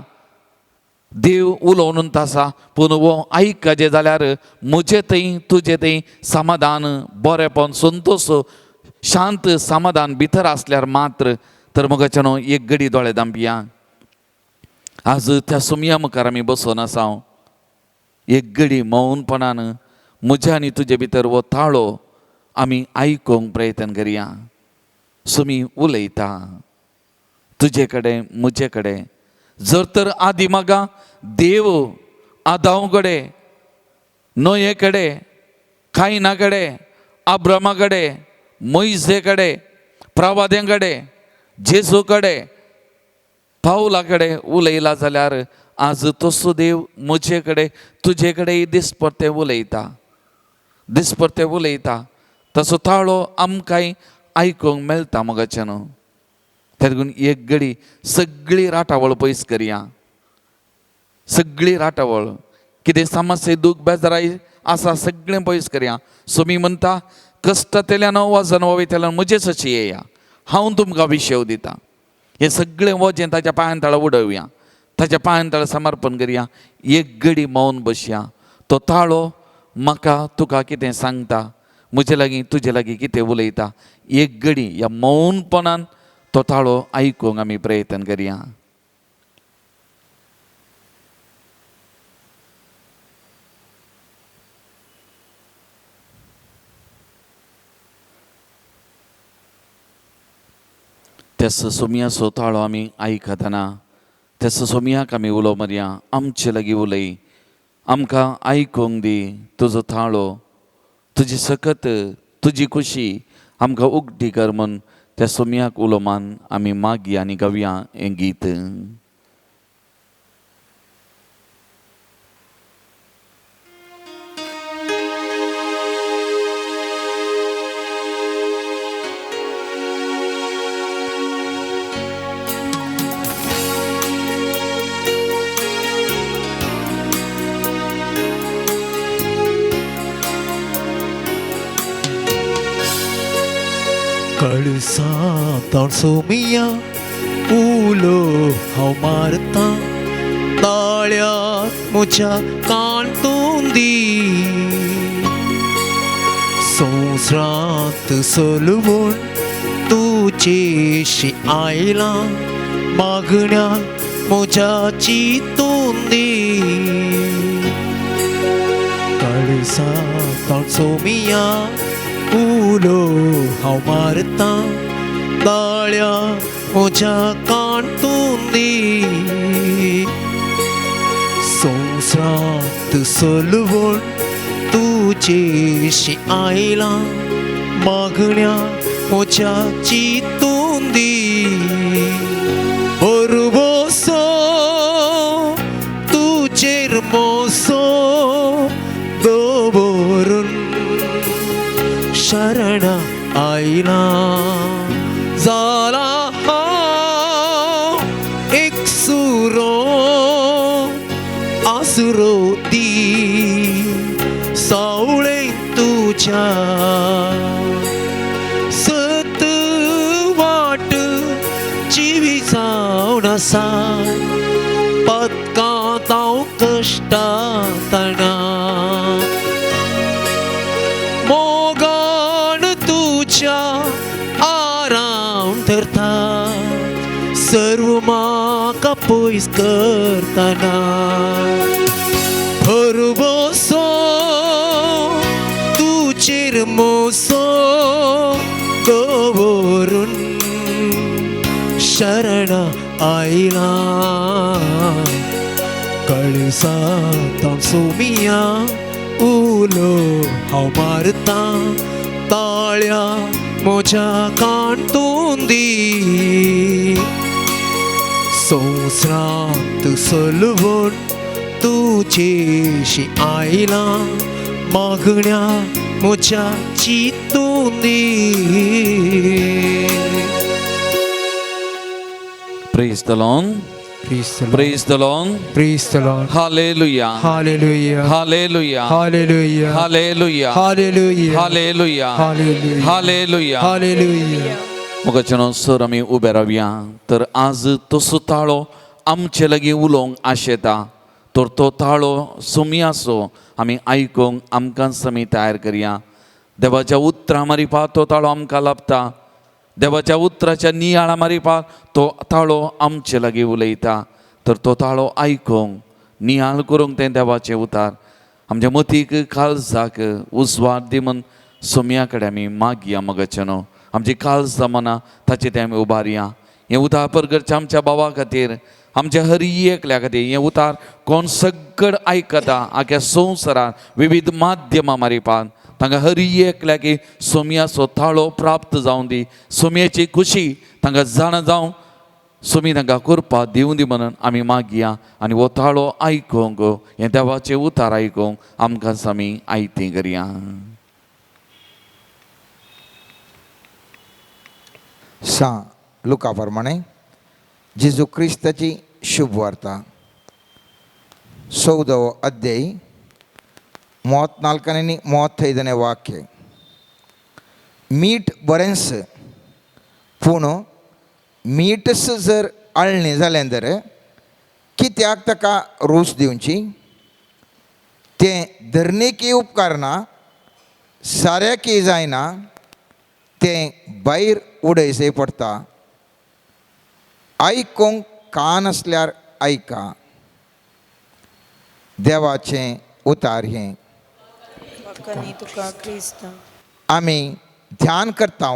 देव उलोवन आसा, पूण हो आयकचें जाल्यार म्हजे थंय तुजे थंय समाधान, बरेपण, संतोश, शांत समाधान भितर आसल्यार मात्र तर म्हज्याच्यान न्हू एक गडी दोळे दांपया. आज त्या सुमया मुखार आमी बसून आसा, एक गडी मौनपणान म्हज्या आनी तुजे भितर हो ताळो आमी आयकूंक प्रयत्न करया. सुमी उलयता तुजे कडेन म्हजे कडेन. जर तर आदी मागा देव आदाव कडेन, नोये कडेन, कायना कडेन, आब्रामा कडेन, मोयजे कडेन, प्रवाद्यां कडेन, जेजू कडेन, पावला कडेन उलयला जाल्यार आज तसो देव म्हजे कडेन तुजे कडेन दिसपडटे उलयता, दिसपडटे उलयता. तसो ताळो आमकांय आयकूंक मेळटा मगाचें न्हू. तेका एक घडी सगळी राटावळ पयस करया, सगळी राटावळ कितें समस्या दूख बेजाराय आसा सगळें पयस करया. सोमी म्हणटा कश्टांतल्यान वजन वयतल्यान म्हजेच अशी येया, हांव तुमकां विशेव दिता. हें सगळें वजें ताच्या पांयान तळा उडोवया, ताच्या पांयान तळा समर्पण करया. एक घडी मौन बसया, तो ताळो म्हाका तुका कितें सांगता, म्हजे लागीं तुजे लागीं कितें उलयता. एक घडी ह्या मौनपणान तो ताळो आयकूंक आमी प्रयत्न करया. त्या सोमियाचो ताळो आमी आयकतना त्या सोमियाक आमी उलो मारया, आमचे लागीं उलय, आमकां आयकूंक दी तुजो ताळो, तुजी सकत, तुजी खुशी आमकां उगडी कर म्हूण त्या सोमियाक उलो मान आमी मागया आनी गावया हें गीत. कळसां सोमिया उलो हांव मारता, ताळ्यात म्हज्या कान तूं दी, संवसारांत सलवून तुजेशी आयला, मागण्या म्हज्या चिंतून दी. कळसां सोमिया उलो हांव मारता, ताळ्या म्हज्या कान तूं दी, संवसारांत सलवण तुजेशी तुजेशी आयला मागण्या म्हज्या चिंतून दी भरवसो तुजेर मोसो दवरून शरणा आयला जाला हांव एकसुरो आसरो दी सावळे तुज्या सत वाट जिवी जावन आसा पदकांत हांव कश्टातना मोगान तुज्या आराम धरता सर्व म्हाका पयस करतना भरवसो तुजेर मोसो दवरून शरणा आयला कळसांत सोमिया उलो हांव मारता ताळ्या म्हज्या कांतून दी संवसारांत सलवण तुजेशी आयला मागण्या म्हज्या चिंतून दी. Praise the Lord. Praise the Lord. Praise the Lord. Praise the Lord. Hallelujah. Hallelujah. Hallelujah. Hallelujah. Hallelujah. Hallelujah. Hallelujah. Hallelujah. Hallelujah. Hallelujah. मोगाचेनो sir आमी उबे रावया तर आज तसो ताळो आमचे लागीं उलोवंक आशेता तर तो ताळो सुमयाचो आमी आयकूंक आमकांच आमी तयार करया. देवाच्या उतरां मारिपा तो ताळो आमकां लाभता. देवाच्या उतराच्या नियाळा मारिपा तो ताळो आमचे लागीं उलयता. तर तो ताळो आयकूंक नियाळ करूंक तें देवाचें उतार आमच्या मतीक काळजाक उजवाड दी म्हूण सोम्या कडेन आमी मागया. मगाचें न्हू आमची काळजां मनां ताचे तें आमी उबारया. हें उतार परगटचें आमच्या भावा खातीर, आमच्या हरी एकल्या खातीर. हें उतार कोण सगळ आयकता आख्या संवसारान विविध माध्यमां मारिपान तांकां हरी एकल्याक सोम्याचो थाळो प्राप्त जावं दी. सोम्याची खुशी तांकां जाणा जावं सोमी तांकां करपा दिवं दी म्हणून आमी मागया. आनी हो थाळो आयकूंक हें देवाचें उतार आयकूंक आमकां आमी आयतें करया. सा लुका प्रमाणे जेजू क्रिस्ताची शुभ वार्ता 14 अध्याय 34 35 वाक्य. मीठ बरेंच पूण मीठच जर आळणी जालें तर कित्याक ताका रूच दिवची? तें धरणेकी उपकारना, साऱ्याकी जायना, तें भायर उडयचें पडटा. आयकूंक कान आसल्यार आयका. देवाचें उतार हें. तुका क्रिस्ता आमी ध्यान करता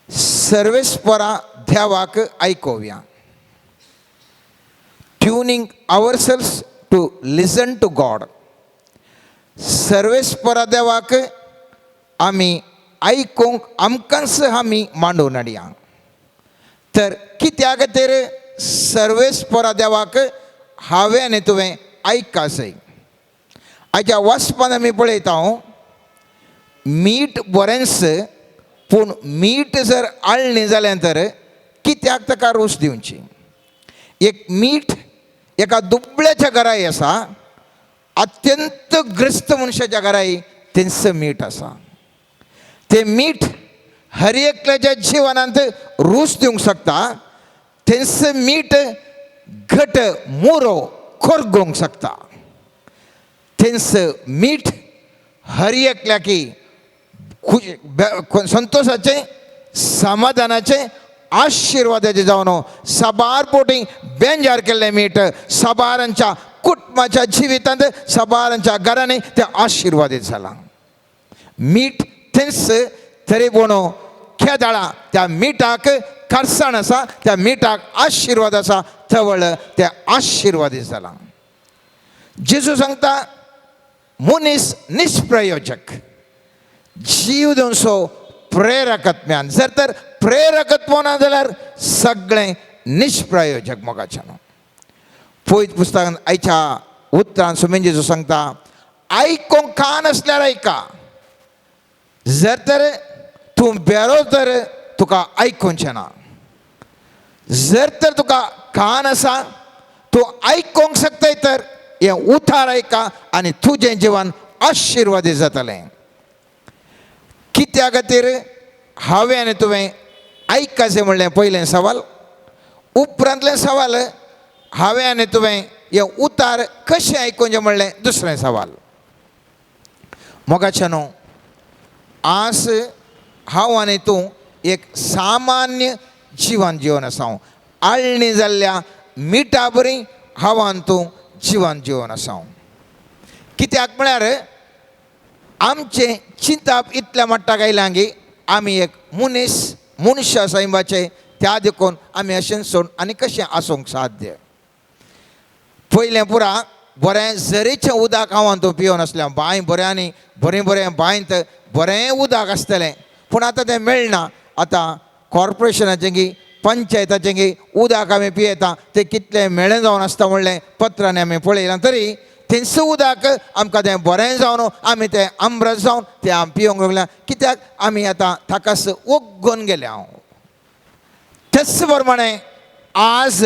सर्वेस्परा देवाक आयकोवया. Tuning ourselves to listen to God. सर्वेस्परा देवाक आमी आयकूंक आमकांच आमी मांडून हाडया. तर कित्याक खातीर सर्वेस्परा देवाक हांवें आनी तुवें आयकासय? आयच्या वाचपान आमी पळयता मीठ बरेंच पूण मीठ जर आळणी जालें तर कित्याक ताका रूच दिवची? एक मीठ एका दुबळ्याच्या घराय आसा, अत्यंत ग्रस्त मनशाच्या घराय तेंच मीठ आसा. तें मीठ हर एकल्याच्या जिवनांत रूच दिवंक शकता. तेंच मीठ घट मोरो खोरगोवंक शकता. तेंच मीठ हर एकल्याकी संतोषाचें, समाधानाचें, आशिर्वादाचें जावन साबार बोटी बेंजार केल्लें मीठ साबारांच्या कुटुंबाच्या जिवितांत साबारांच्या घरांनी तें आशिर्वादीत जालां. मीठ तेंच तरी पूण खेदाळा त्या मिठाक खारसाण आसा, त्या मिठाक आशिर्वाद आसा, तवळ तें आशिर्वादीत जालां. जेजू सांगता मनीस निष्प्रयोजक जीव दिवचो प्रेरकत्म्यान. जर तर प्रेरकत्व ना जाल्यार सगळें निष्प्रयोजक मोगाच्यान. पयत पुस्तकान आयच्या उतरान सुमेन जेजू सांगता, आयकोंक कान आसल्यार आयका, जर तर तूं बेरो तर तुका आयकुचें ना. जर तर तुका कान आसा, तूं आयकोंक शकताय तर हें उतार आयका आनी तुजें जिवन आशिर्वादी जातलें. कित्या खातीर हांवें आनी तुवें आयकाचें म्हणलें पयलें सवाल. उपरांतलें सवाल, हांवें आनी तुवें हें उतार कशें आयकुचें म्हणलें दुसरें सवाल. मोगाच्या न्हू, आज हांव आनी तूं एक सामान्य जिवन जिवन आसा. हांव आळणी जाल्ल्या मिठा बरी हांव आनी तूं जिवन जिवन आसा. कित्याक म्हळ्यार आमचें चिंताप इतल्या मट्टाक आयलां की आमी एक मनीस मनशा सैमाचे, त्या देखून आमी अशें सोड आनी कशें आसूंक साध्य. पयलें पुरा बरें झरीचें उदक हांव तूं पिवन आसलें, बांय बऱ्यांनी बरें बरें बांयत बरें उदक आसतलें, पूण आतां तें मेळना. आतां कॉर्पोरेशनाचें की पंचायताचें की उदक आमी पियेता तें कितलें मेळें जावन आसता म्हणलें पत्रांनी आमी पळयलां, तरी थंयसर उदक आमकां तें बरें जावन आमी तें आमरस जावन तें आमी पिवंक लागल्या. कित्याक आमी आतां ताकास ओग्गून गेल्या हांव. तेच प्रमाणे आज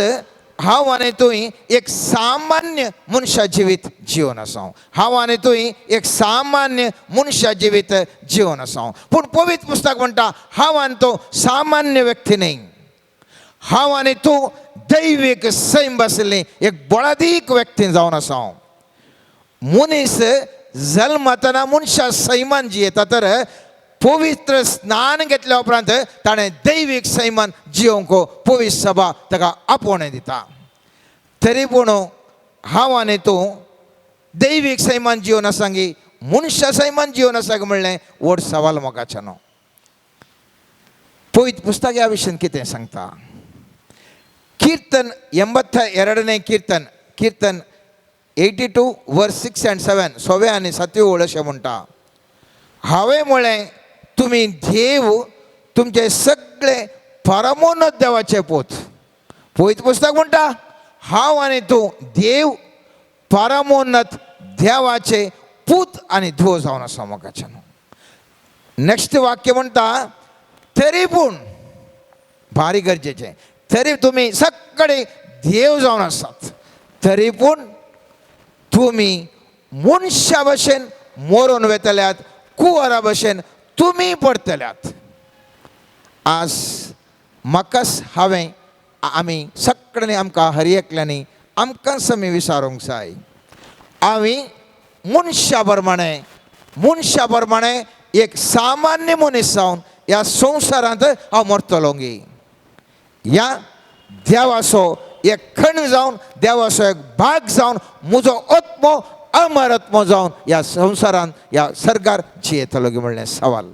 हांव आनी तुवें एक सामान्य मनशा जिवीत जिवन आसा. हांव आनी तुवें एक सामान्य मनशा जिवीत जिवन आसा. पूण पवित्र पुस्तक म्हणटा हांव आनी तूं सामान्य व्यक्ती न्हय, हांव आनी तूं दैवीक सैम आशिल्ली एक बळादीक व्यक्ती जावन आसा. मनीस जल्मतना मनशा सैमान जियेता तर पवित्र स्नान घेतल्या उपरांत ताणें दैवीक सैमान जियोंक पवित्र सभा ताका आपोवणें दिता. तरी पूण हांव आनी तूं दैवीक सैमान जिवन आसा की मनशा सैमान जिवन आसा म्हणलें व्हड सवाल मोगाचें न्हू. पवित्र पुस्तक ह्या विशयान कितें सांगता? कीर्तन 82ನೇ कीर्तन, कीर्तन 82 verse 6 and 7, सव्या आनी सातवी ओळ अशें म्हणटा, हांवें म्हळें तुमी देव तुमचे सगळे परमोन्नत देवाचे पूत. पवित्र पुस्तक म्हणटा हांव आनी तूं देव परमोन्नत देवाचे पूत आनी धुवो जावन आसा मोगाच्यान. नेक्स्ट वाक्य म्हणटा तरी पूण भारी गरजेचें, तरी तुमी सगळे देव जावन आसात तरी पूण तुमी मनशा भशेन मरोन वेतल्यात, कुंवरा भशेन तुमी पडतल्यात. आज म्हाकाच हांवें आमी सगळ्यांनी आमकां हर एकल्यांनी आमकांच आमी विचारूंक जाय, आमी मनशा प्रमाणे मनशा प्रमाणे एक सामान्य मनीस जावन ह्या संवसारांत हांव मरतलो गी, ह्या देवाचो एक खण जावन देवाचो एक भाग जावन म्हजो आत्मो अमर आत्मो जावन ह्या संवसारांत ह्या सर्गार जियेतलो गी म्हणलें सवाल.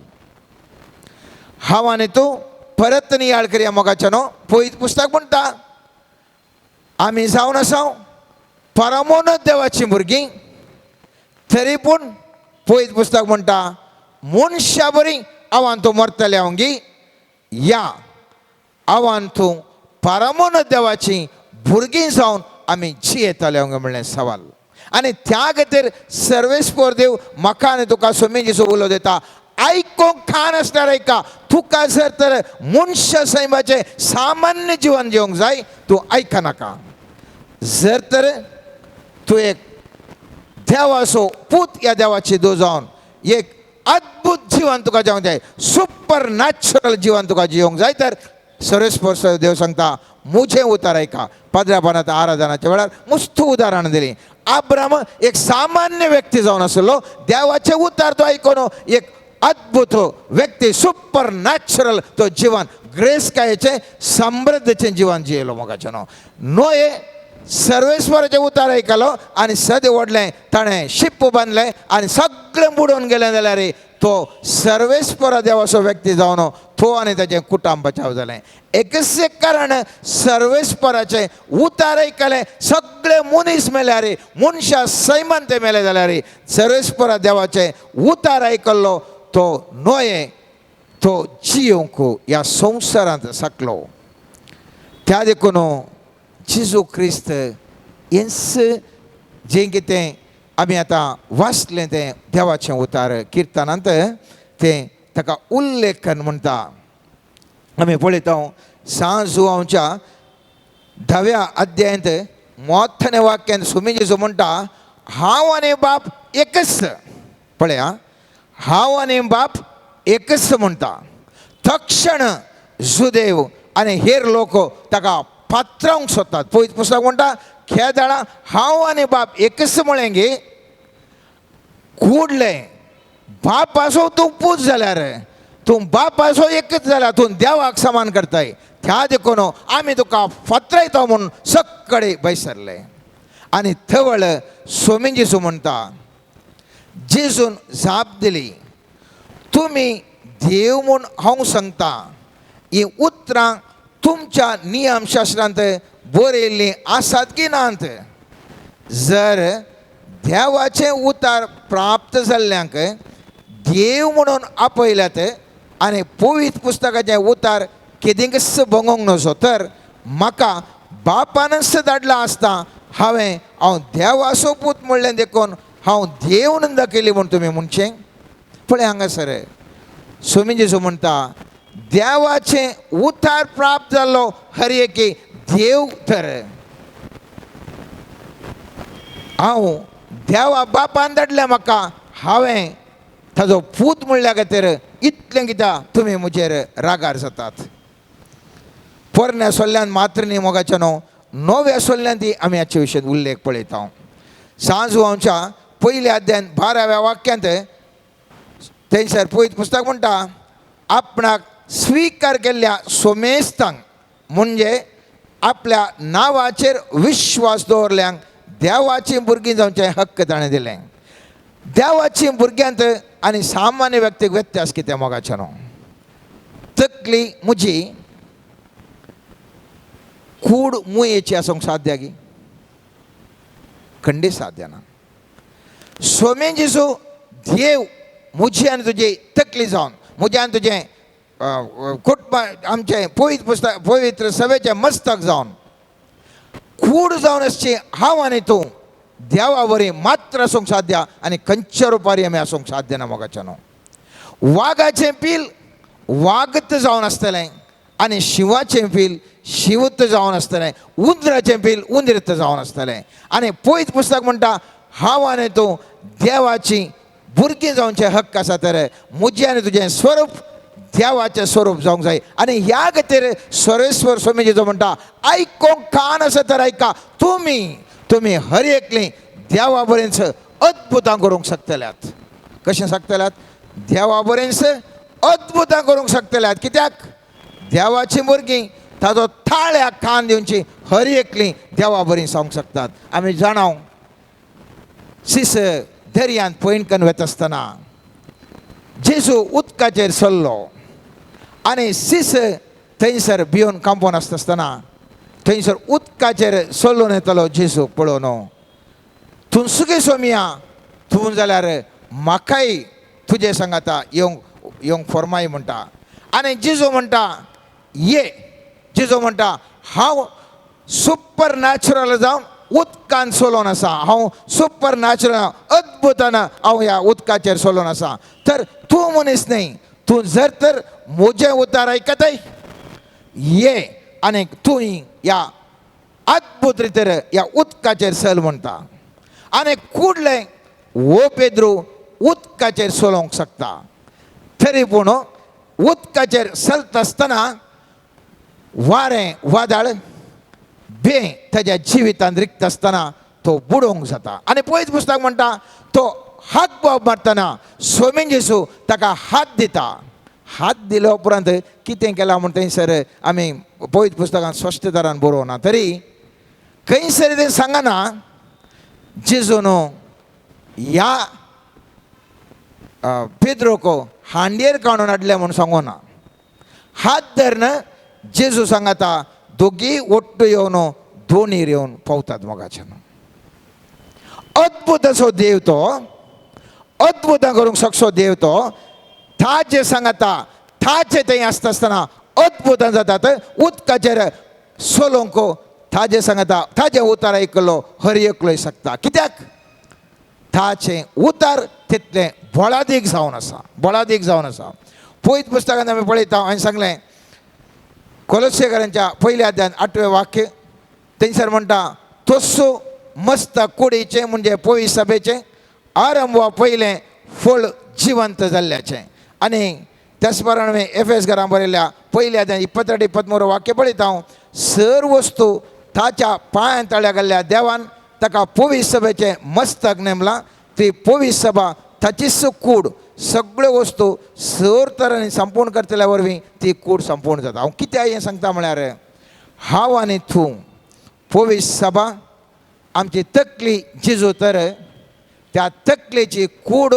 हांव आनी तूं परत नियाळ करया मोगाचें न्हू. पवित्र पुस्तक म्हणटा आमी जावन आसा परमोनत देवाचीं भुरगीं, तरी पूण पवित्र पुस्तक म्हणटा मनशा बरी हांव तूं मरतलें हांव गी, या आव्हान तूं परमोन देवाची भुरगीं जावन आमी जियेतले हांव म्हणलें सवाल. आनी त्या खातीर सर्वेस्पर देव म्हाका आनी तुका सोमी जेजू उलो दिता, आयकोंक कान आसल्यार आयका. तुका जर तर मनशा सैमाचें सामान्य जिवन जिवंक जाय तूं आयकनाका. जर तर तूं एक देवाचो पूत ह्या देवाची दो जावन एक अद्भुत जीवन तुका जिवंक जाय, सुपर नॅचरल जीवन तुका जिवंक जाय तर सर्वेस्पर देव सांगता मुझे उतार आयका. पाद्र्यापणात आराधनाच्या वेळार मुस्तू उदाहरण दिली. आब्राम एक सामान्य व्यक्ती जावन आसलो, देवाचे उतार तो आयकून एक अद्भुत व्यक्ती सुपर नॅचरल तो जीवन ग्रेस कायचें समृद्धीचें जीवन जियेलो मोगाचें न्हू. नोये सर्वेस्वराचें उतार आयकलो आनी सद व्हडलें ताणें शिप बांदलें आनी सगळें बुडोवन गेलें जाल्यार तो सर्वेस्वर देवाचो व्यक्ती जावन तो आनी ताचें कुटुंब बचाव जालें. एकच एक कारण सर्वेस्पराचें उतार आयकलें. सगळे मनीस मेल्यार, मनशां सैमान ते मेले जाल्यार सर्वेस्परा देवाचें उतार आयकल्लो तो न्हय, तो जियोंक ह्या संवसारांत सकलो. त्या देखून जेजू क्रिस्त हेंच जें कितें आमी आतां वाचलें तें देवाचें उतार किर्तनांत तें ताका उल्लेखन म्हणटा. आमी पळयता सांजुआंवच्या 10व्या अध्यायांत मोठ्याने वाक्यान स्वामी जेजू म्हणटा, हांव आनी बाप एकच. पळया, हांव आनी बाप एकच म्हणटा. तक्षण जुदेव आनी हेर लोक ताका पात्रावंक सोदतात. पवित्र पुस्तक म्हणटा, खेदाळा हांव आनी बाप एकच म्हळें गे, कुडलें बाप आसो तूं पूत जाल्यार, तूं बाप आसो एकच जाल्यार तूं देवाक समान करताय, त्या देखून आमी तुका फातरायता म्हूण सगळे बैसरले. आनी थवळ स्वामी जेजू म्हणटा, जेजून जाप दिली, तुमी देव म्हूण हांव सांगता, हीं उतरां तुमच्या नियमशास्त्रांत बरयल्लीं आसात की नात? जर देवाचें उतार प्राप्त जाल्ल्यांक देव म्हणून आपयल्यात आनी पवित्र पुस्तकाचें उतार केदींकच भंगोवंक नजो, तर म्हाका बापानच धाडलां आसता हांवें हांव देवाचो पूत म्हणलें देखून हांव देव नंदा केली म्हूण तुमी म्हणचें. पळय हांगासर स्वामी जेजू म्हणटा, देवाचें उतार प्राप्त जाल्लो हर एकी देव तर हांव देवा बापान धाडलें म्हाका, हांवें ताजो पूत म्हणल्या खातीर इतलें कित्याक तुमी म्हजेर रागार जातात. पोरण्या सोल्ल्यान मात्र न्ही मोगाचें न्हू, नव्या सोल्ल्यान ती आमी हाचे विशय उल्लेख पळयता. सांजुआंवच्या पयल्या अध्यायान 12व्या वाक्यांत थंयसर पवित्र पुस्तक म्हणटा, आपणाक स्विकार केल्ल्या सोमेस्तांक म्हणजे आपल्या नांवाचेर विश्वास दवरल्यांक देवाची भुरगीं जावचें हक्क ताणें दिलें. देवाची भुरग्यांत आनी सामान्य व्यक्तीक व्यत्यास कितें मोगाचें न्हू. तकली म्हजी कूड मुयेची आसूंक साध्य गी? खंडीत साध्य ना. स्वामी जेजू देव म्हजी आनी तुजी तकली जावन म्हजें आनी तुजें कुटुंब आमचें पवित्र पुस्तक पवित्र सभेचें मस्तक जावन कूड जावन आसची हांव आनी तूं देवा वरी मात्र आसूंक साध्य आनी खंयच्या रुपारी आमी आसूंक साध्य ना मोगाचें न्हू. वागाचें पील वागत जावन आसतलें आनी शिंवाचें पील शिंवत जावन आसतलें, उंदराचें पील उंदरीत जावन आसतलें. आनी पवित्र पुस्तक म्हणटा, हांव आनी तूं देवाची भुरगीं जावचें हक्क आसा, तर म्हजें आनी तुजें स्वरूप देवाचें स्वरूप जावंक जाय. आनी ह्या खातीर सर्वेस्वर स्वामी जेजू म्हणटा, आयकोंक कान आसा तर आयका, तुमी तुमी हर एकली देवा बरेंच अद्भुतां करूंक शकतल्यात. कशें शकतल्यात? देवा बरेंच अद्भुतां करूंक शकतल्यात. कित्याक? देवाची भुरगीं ताजो थाळ्याक कान दिवची हर एकली देवा बरी सांगूंक शकतात. आमी जाणाव सीस दर्यांत पयणकन वता आसतना जेजू उदकाचेर सरलो आनी सीस थंयसर भिवन कांपोवन आसता आसतना थंयसर उदकाचेर चलून येतलो जेजू पळोवन, तूं सुखी सोमिया, तूं जाल्यार म्हाकाय तुजे सांगाता येवंक येवंक फॉर्माय म्हणटा. आनी जेजू म्हणटा ये. जेजू म्हणटा हांव सुपर नॅचरल जावन उदकान चलोवन आसा, हांव सुपर नॅचरल अद्भुतान हांव ह्या उदकाचेर चलोवन आसा, तर तूं मनीस न्हय, तूं जर तर म्हजें उतार आयकताय ये आनी तूं ह्या अद्भुत रितीर ह्या उदकाचेर चल म्हणटा. आनी कुडलें हो पेद्रू उदकाचेर चलोवंक शकता, तरी पूण उदकाचेर चलता आसतना वारें वादळ बें ताज्या जिवितांत रिक्त आसतना तो बुडोवंक जाता. आनी पयच पुस्तक म्हणटा तो हात बोब मारतना स्वामी जेजू ताका हात दिता. हात दिल्या उपरांत कितें केलां म्हण थंयसर आमी पवित्र पुस्तकांत स्पश्ट तरान बरोवना, तरी खंयसर तें सांगना जेजून ह्या पेद्रोक हांडयेर काडून हाडलें म्हूण सांगूना. हात धरून जेजू सांगाता दोगी ओट्टू येवन दोनीर येवन पावतात मोगाच्यान. अद्भुत असो देव तो, अद्भुतां करूंक शकसो देव तो. ताजे सांगाता ताचे थंय आसता आसतना अद्भुतां जातात. उदकाचेर सोलोंक ताजे सांगाता ताजें उतार आयकलो हर एकलोय शकता. कित्याक ताचें उतार तितलें बळादीक जावन आसा, बळादीक जावन आसा. पयत पुस्तकांत आमी पळयता, हांवें सांगलें कोलोसेकरांच्या पयल्या अध्यान 8वें वाक्य थंयसर म्हणटा तस्सो मस्त कुडीचें म्हणजे पयस सभेचें आरंभ वा पयलें फळ जिवंत जाल्ल्याचें. आनी त्याच प्रमाणे एफ एस घरां बरयल्या पयल्या अध्यान 22 23 वाक्य पळयता हांव, सर वस्तू ताच्या पांयां तळ्या गेल्ल्या देवान ताका पवीस सभेचें मस्तक नेमलां. ती पवीस सभा ताचीच कूड, सगळ्यो वस्तू सर तरांनी संपूर्ण करतल्या वरवीं ती कूड संपूर्ण जाता. हांव कित्याक हें सांगता म्हळ्यार हांव आनी तूं पवीस सभा आमची तकली जिजू तर त्या तकलेची कूड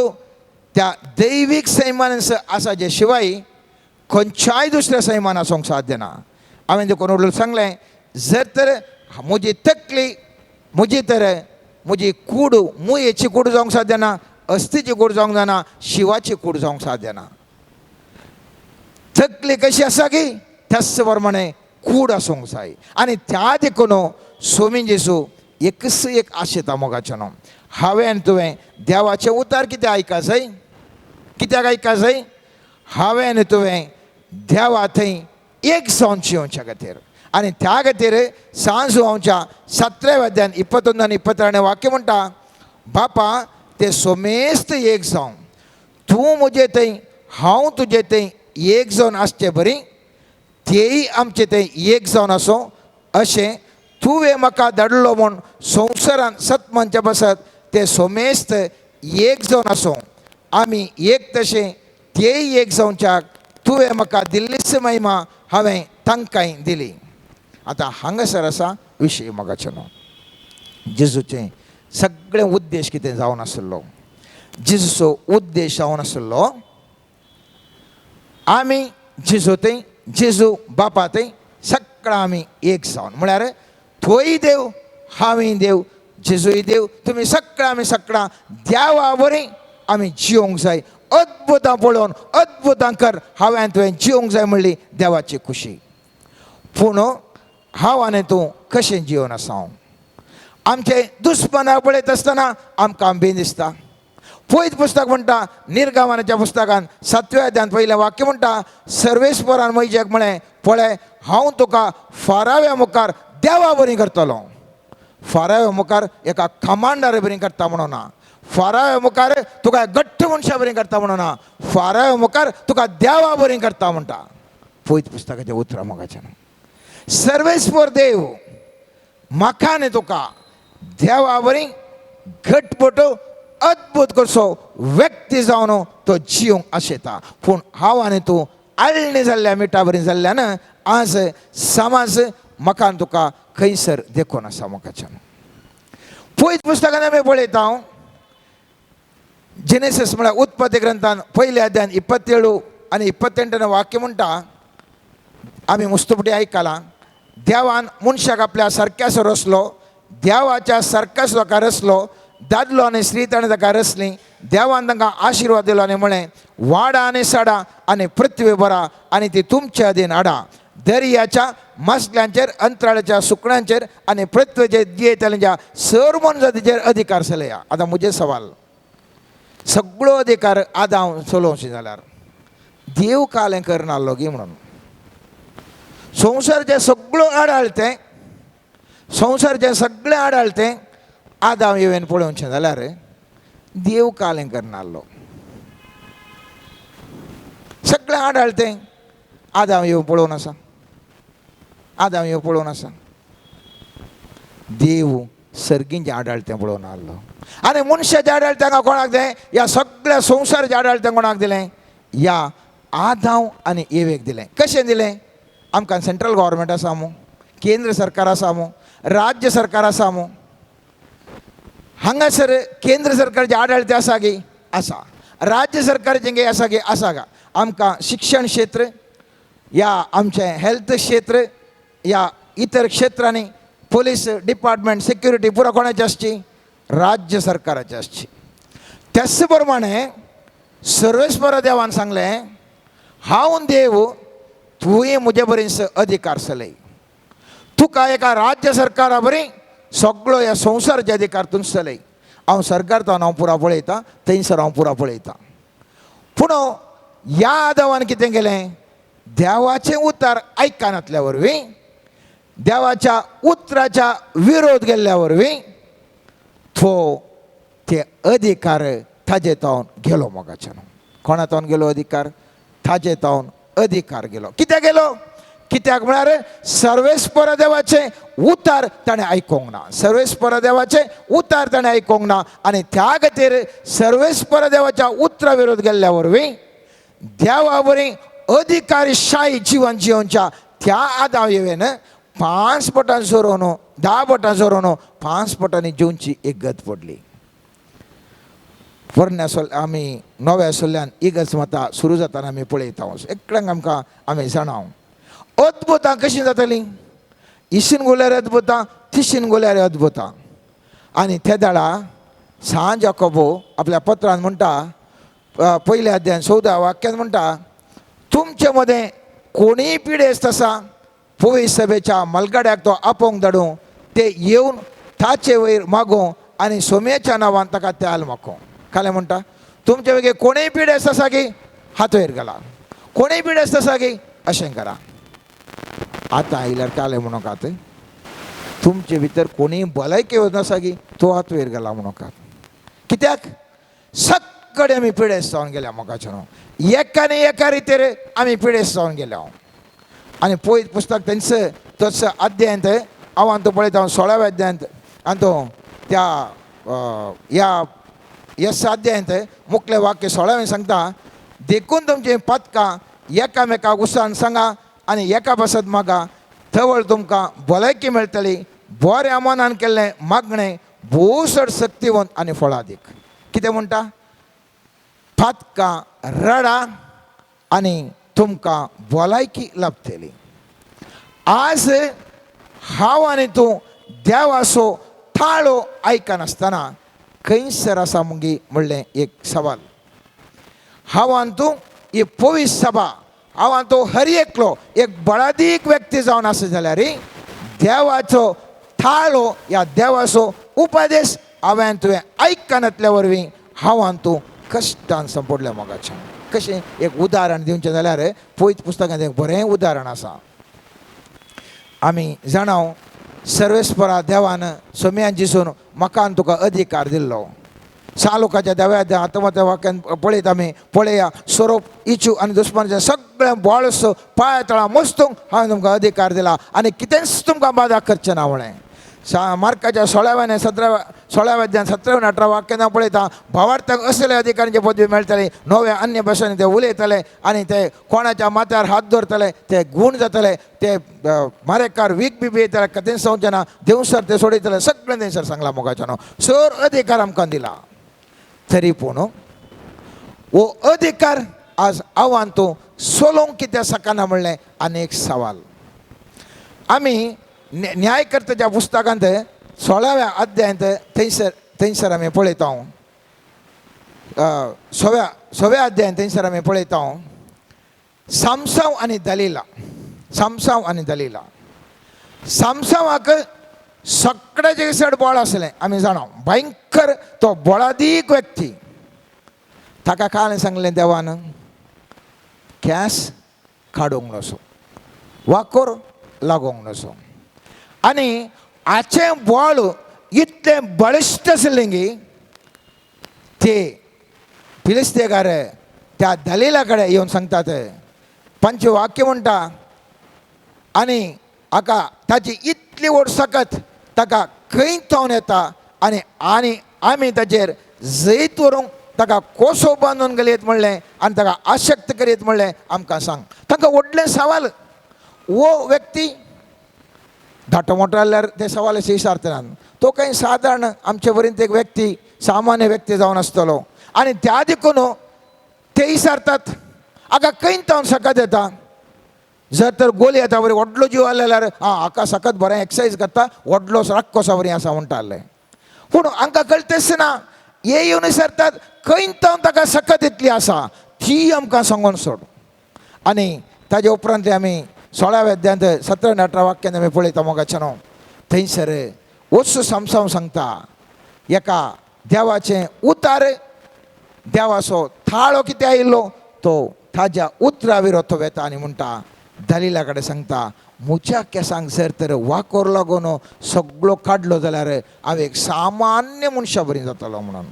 त्या दैवीक सैमान आसा जे शिवाय खंयच्याय दुसऱ्या सैमान आसूंक साध्य ना. हांवें देखून उडून सांगलें जर तर म्हजी तकली म्हजी तर म्हजी कूड मुयेची कूड जावंक साध्य ना, अस्थिची कूड जावंक जायना, शिवाची कूड जावंक साध्य ना. तकली कशी आसा की त्याच प्रमाणे कूड आसूंक जाय. आनी त्या देखून सोमी जेजू एकच एक आशेता मोगाचें न्हू. हांवें आनी तुवें देवाचें उतार कित्याक आयका जाय, कित्याक आयका जाय? हांवें आनी तुवें देवा थंय एक जावन जियोवच्या खातीर. आनी त्या खातीर सांज आमच्या 7व्या अध्यान 21 आनी 22 वाक्य म्हणटा, बापा ते सोमेस्त एक जावन तूं म्हजे थंय हांव तुजे थंय एक जावन आसचे बरी तेय आमचे थंय एक जावन आसूं अशें तुवें म्हाका धाडलो म्हूण संवसारान सत म्हणचे पासत ते सोमेस्त एक जावन आसूं, आमी एक तशें तेय एक जावच्याक तुवें म्हाका दिल्लीच महिमा हांवें तांकांय दिली. आतां हांगासर आसा विशय मोगाचो न्हू. जेजूचें सगळें उद्देश कितें जावन आशिल्लो, जेजूचो उद्देश जावन आशिल्लो आमी जेजू थंय जेजू बापा थंय सगळां आमी एक जावन, म्हळ्यार थंय देव हांवूय देव जेजूय देव, तुमी सगळां आमी सगळां देवा वरी आमी जिवंक जाय. अद्भुतां पळोवन अद्भुतां कर हांवें तुवें जिवंक जाय म्हणली देवाची खुशी. पूण हांव आनी तूं कशें जिवन आसा? हांव आमचे दुस्मानाक पळयत आसतना आमकां बी दिसता. पयत पुस्तक म्हणटा निर्गमनाच्या पुस्तकान 7व्या अध्यान पयलें वाक्य म्हणटा, सर्वेस्परान म्हजेक म्हळें पळय हांव तुका फाराव्या मुखार देवा बरी करतलो. फाराव्या मुखार एका कमांडरा बरी करता म्हणून ना, फाराव्या मुखार तुका घट्ट मनशा बरी करता म्हणून ना, फाराव्या मुखार तुका देवा बरी करता म्हणटा. पयत पुस्तकाचें उतरां मोगाचें. सर्वेस्पर देव म्हाका आनी तुका देवा बरी घटपट अद्भुत कसो व्यक्ती जावन तो जिवंक आशेता. पूण हांव आनी तूं आळणी जाल्ल्या मिठा बरी जाल्ल्यान आज समाज म्हाका आनी तुका खंयसर देखून आसा मोगाच्यान. पयत पुस्तकान आमी पळयता हांव जेनेसिस म्हळ्यार उत्पत्ती ग्रंथान पयल्या अध्यान 27 आनी 28 वाक्य म्हणटा, आमी मुस्तुपटी आयकलां, देवान मनशाक आपल्या सारक्यासो रचलो, देवाच्या सारक्यासो ताका रचलो, दादलो आनी स्त्री ताणें ताका रचली, देवान तांकां आशिर्वाद दिलो आनी म्हळें वाडा आनी साडा आनी पृथ्वी भरा आनी ती तुमच्या अधीन हाडा, दर्याच्या मासल्यांचेर अंतराळाच्या सुकण्यांचेर आनी पृथ्वेचेर जियेतल्यांच्या सर्व मनजातीचेर अधिकार चलया. आतां म्हजें सवाल, सगळो अधिकार आदांव चलोवचे जाल्यार देव कालें करनासलो गी म्हणून संवसाराचें सगळो आडाळतें, संवसाराचें सगळें आडाळतें आदांव येवन पळोवचें जाल्यार देव कालें करनासलो, सगळें आडाळतें आदांव येवन पळोवन आसा, आदांव येवन पळोवन आसा. देव सर्गींचें आडाळतें पळोवन आहलो आनी मनशाचें आडाळतें हांगा कोणाक दिलें? ह्या सगळ्या संवसाराचें आडाळतें कोणाक दिलें? ह्या आदांव आनी एवेक दिलें. कशें दिलें? आमकां सेंट्रल गव्हर्मेंट आसा मू, केंद्र सरकार आसा मू, राज्य सरकार आसा मू. हांगासर केंद्र सरकारचें आडाळतें आसा गी? आसा. राज्य सरकारचें गे आसा गी? आसा गा. आमकां शिक्षण क्षेत्र, ह्या आमचें हेल्थ क्षेत्र या इतर क्षेत्रांनी पोलीस डिपार्टमेंट सिक्युरिटी पुरो कोणाची आसची? राज्य सरकाराची आसची. त्याच प्रमाणे सर्वेस्पर देवान सांगलें, हांव देव, तुवें म्हजे बरीच अधिकार चलय. तुका एका राज्य सरकारा बरी सगळो ह्या संवसाराचे अधिकार तूं चलय. हांव सरकार तो हांव पुरा पळयतां, थंयसर हांव पुरा पळयतां. पूण ह्या आदावान कितें केलें? देवाचें उतर आयकनातल्या वरवीं, देवाच्या उतराच्या विरोध केल्ल्या वरवीं तो ते अधिकार ताजे तावन गेलो. मोगाच्यान कोणा तावन गेलो अधिकार? ताजे तावन अधिकार गेलो. कित्याक गेलो? कित्याक म्हळ्यार सर्वेस्पर देवाचें उतार ताणें आयकूंक ना. सर्वेस्पर देवाचें उतार ताणें आयकूंक ना आनी त्या खातीर सर्वेस्पर देवाच्या उतरा विरोध गेल्ल्या वरवीं देवा वरवीं अधिकारशाही जिवन जिवनच्या त्या आदाव येवन 5 बोटां सोरोवन 10 बोटां सोरोवन 5 बोटांनी जेवची एक गत पडली. पोरण्या सोल आमी नव्या सोल्ल्यान इगर्ज माता सुरू जाताना आमी पळयता, एकल्यांक आमकां आमी जाणा अद्भुतां कशीं जातलीं. इशीन गोल्यार अद्भुतां, तिशीन गोल्यार अद्भुतां. आनी ते दाडा सांज जाकोबो आपल्या पत्रान म्हणटा, पयल्या अध्यायान 14 वाक्यान म्हणटा, तुमचे मदें कोणीय पिडेस्त आसा, पवित्र सभेच्या मलगाड्याक तो आपोवंक धाडूं, ते येवन ताचे वयर मागूं आनी सोम्याच्या नांवान ताका तेल मागूं. कालें म्हणटा, तुमचे वेगळे कोणीय पिडेस्त आसा की हात वयर घाला, कोणीय पिडेस्त आसा की अशें करा. आतां आयल्यार कालें म्हणोकात, तुमचे भितर कोणीय भलायकी आसा की तो हात वयर घाला म्हणोकात. कित्याक सगळे आमी पिडेस्त जावन गेल्या मोगाचे न्हू, एका न्ही एका रितीर आमी पिडेस्त जावन गेल्या. आनी पयत पुस्तक तेंच तोच अध्यायांत हांव आनी तो पळयता हांव 16व्या अध्यायांत आनी तो त्या ह्या यस अध्यायांत मुखलें वाक्य 16वें सांगता, देखून तुमचीं पदकां एकामेकाक उसान सांगा आनी एका पासत मागा, थवळ तुमकां भलायकी मेळटली. बऱ्या मनान केल्लें मागणें भोव चड शक्तिवंत आनी फळादीक. कितें म्हणटा? पातकां रडा आनी तुमकां भलायकी लाभतली. आज हांव आनी तूं देवाचो ताळो आयकनासतना खंयसर आसा मुगी म्हणलें एक सवाल. हांव आनी तूं ही पवित्र सभा, हांव आनी तूं हर एकलो एक बळादीक व्यक्ती जावन आसा जाल्यार देवाचो थाळो ह्या देवाचो उपदेश हांवें तुवें आयकनातल्या वरवीं हांव आनी तूं कश्टान संपडल्या मोगाच्यान. कशें एक उदाहरण दिवचें जाल्यार पयत पुस्तकांत एक बरें उदाहरण आसा. आमी जाणाव सर्वेस्परा देवान सोम्यान जिसून म्हाका आनी तुका अधिकार दिल्लो. सालोकाच्या देव्या आत्महत्या वाक्यान पळयत आमी पळया, सोरोप इचू आनी दुस्मानाचें सगळें बळस पांय तळा मस्तूंक हांवें तुमकां अधिकार दिला आनी कितेंच तुमकां बादा करचें ना म्हळें. मार्काच्या 16व्या 17व्या 16व्या अध्यायान 17व्या 18 वाक्यान पळयता, भावार्थाक असले अधिकारांचे पदवी मेळटली, नव्या अन्य भाशांनी ते उलयतले आनी ते कोणाच्या माथ्यार हात दवरतले ते गूण जातले, ते मारेकार वीक बी येतले, कथेन संवचें ना, देवसर ते सोडयतले, सगळें थंयसर सांगलां मोगाच्यानो. सर अधिकार आमकां दिला, तरी पूण हो अधिकार आज आव्हान तूं सोलोवंक कित्याक शकना म्हणलें आनी एक सवाल. आमी न्यायकर्त्याच्या पुस्तकांत 16व्या अध्यायांत थंयसर थंयसर आमी पळयता, 16व्या अध्यायांत थंयसर आमी पळयता सामसांव आनी दलिला. सामसांव आनी दलिला. सामसांवाक सगळ्याचे चड बळ आसलें आमी जाणा, भयंकर तो बळादीक व्यक्ती. ताका काय सांगलें देवान? केंस काडूंक नसो, वाकोर लागोंक नसो. आनी हाचें बळ इतलें बळिश्ट आसलें की ते फिलिस्तेकार त्या दलिला कडेन येवन सांगतात. पंचवाक्य म्हणटा, आनी हाका ताची इतली व्हड सकत ताका खंय थावन येता आनी आनी आमी ताचेर जैत व्हरूंक ताका कोसो बांदून घालयत म्हणलें आनी ताका आशक्त करीत म्हणलें आमकां सांग. तांकां व्हडलें सवाल. हो व्यक्ती धाटो मोटो जाल्यार ते सवाल अशें विचारतना तो कांय सादारण आमचे वरींत एक व्यक्ती, सामान्य व्यक्ती जावन आसतलो आनी त्या देखून ते विचारतात, हाका खंय थावन सकत येता? जर तर गोलयाता बरी व्हडलो जीव आसले जाल्यार आं हाका सकत बरें एक्सरसायज करता, व्हडलो राक्कोसा बरी आसा म्हणटा आसलें. पूण हांकां कळटच ना, हे येवन सरतात खंय तावन ताका सकत इतली आसा ती आमकां सांगून सोड. आनी ताजे उपरांत आमी 16व्या अध्यायांत 17 आनी 18 वाक्यान आमी पळयता मोगाचें न्हू, थंयसर वचू समजावन सांगता एका देवाचें उतार, देवाचो थाळो कितें आयिल्लो तो ताज्या उतरा विरोध तो वेता आनी म्हणटा दलिला कडेन सांगता, म्हज्या केंसांक जर तर वाकोर लागून सगळो काडलो जाल्यार हांव एक सामान्य मनशा बरी जातलो म्हणून.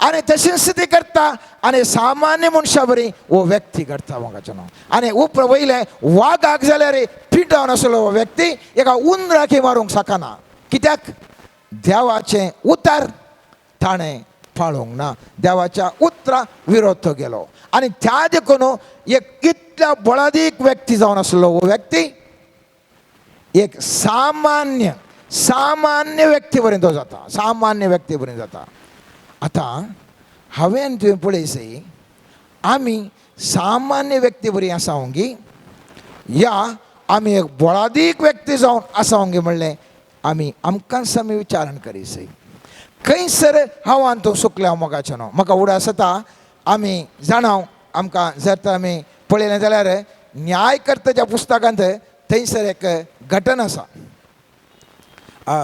आनी तशेंच ती करता आनी सामान्य मनशा बरी हो व्यक्ती करता मोगाचें न्हू. आनी उपर वयलें वागाक जाल्यार पिटावन आसलो हो व्यक्ती एका उंदराकी मारूंक शकना, कित्याक देवाचें उतार ताणें पाळूंक ना, देवाच्या उतरा विरोध तो गेलो. आनी त्या देखून एक इतल्या बळादीक व्यक्ती जावन आसलो हो व्यक्ती एक सामान्य सामान्य व्यक्ती बरें तो जाता, सामान्य व्यक्ती बरें जाता. आतां हांवें तुवें पळयसय आमी सामान्य व्यक्ती बरी आसा गी या आमी एक बळादीक व्यक्ती जावन आसा गी म्हणलें आमी आमकांच आमी विचारण करीसय. खंयसर हांव आनी तूं सुकल्या मोगाचें न्हू. म्हाका उडास जाता आमी जाणा आमकां जर तर आमी पळयलें जाल्यार न्यायकर्ताच्या पुस्तकांत थंयसर एक घटन आसा,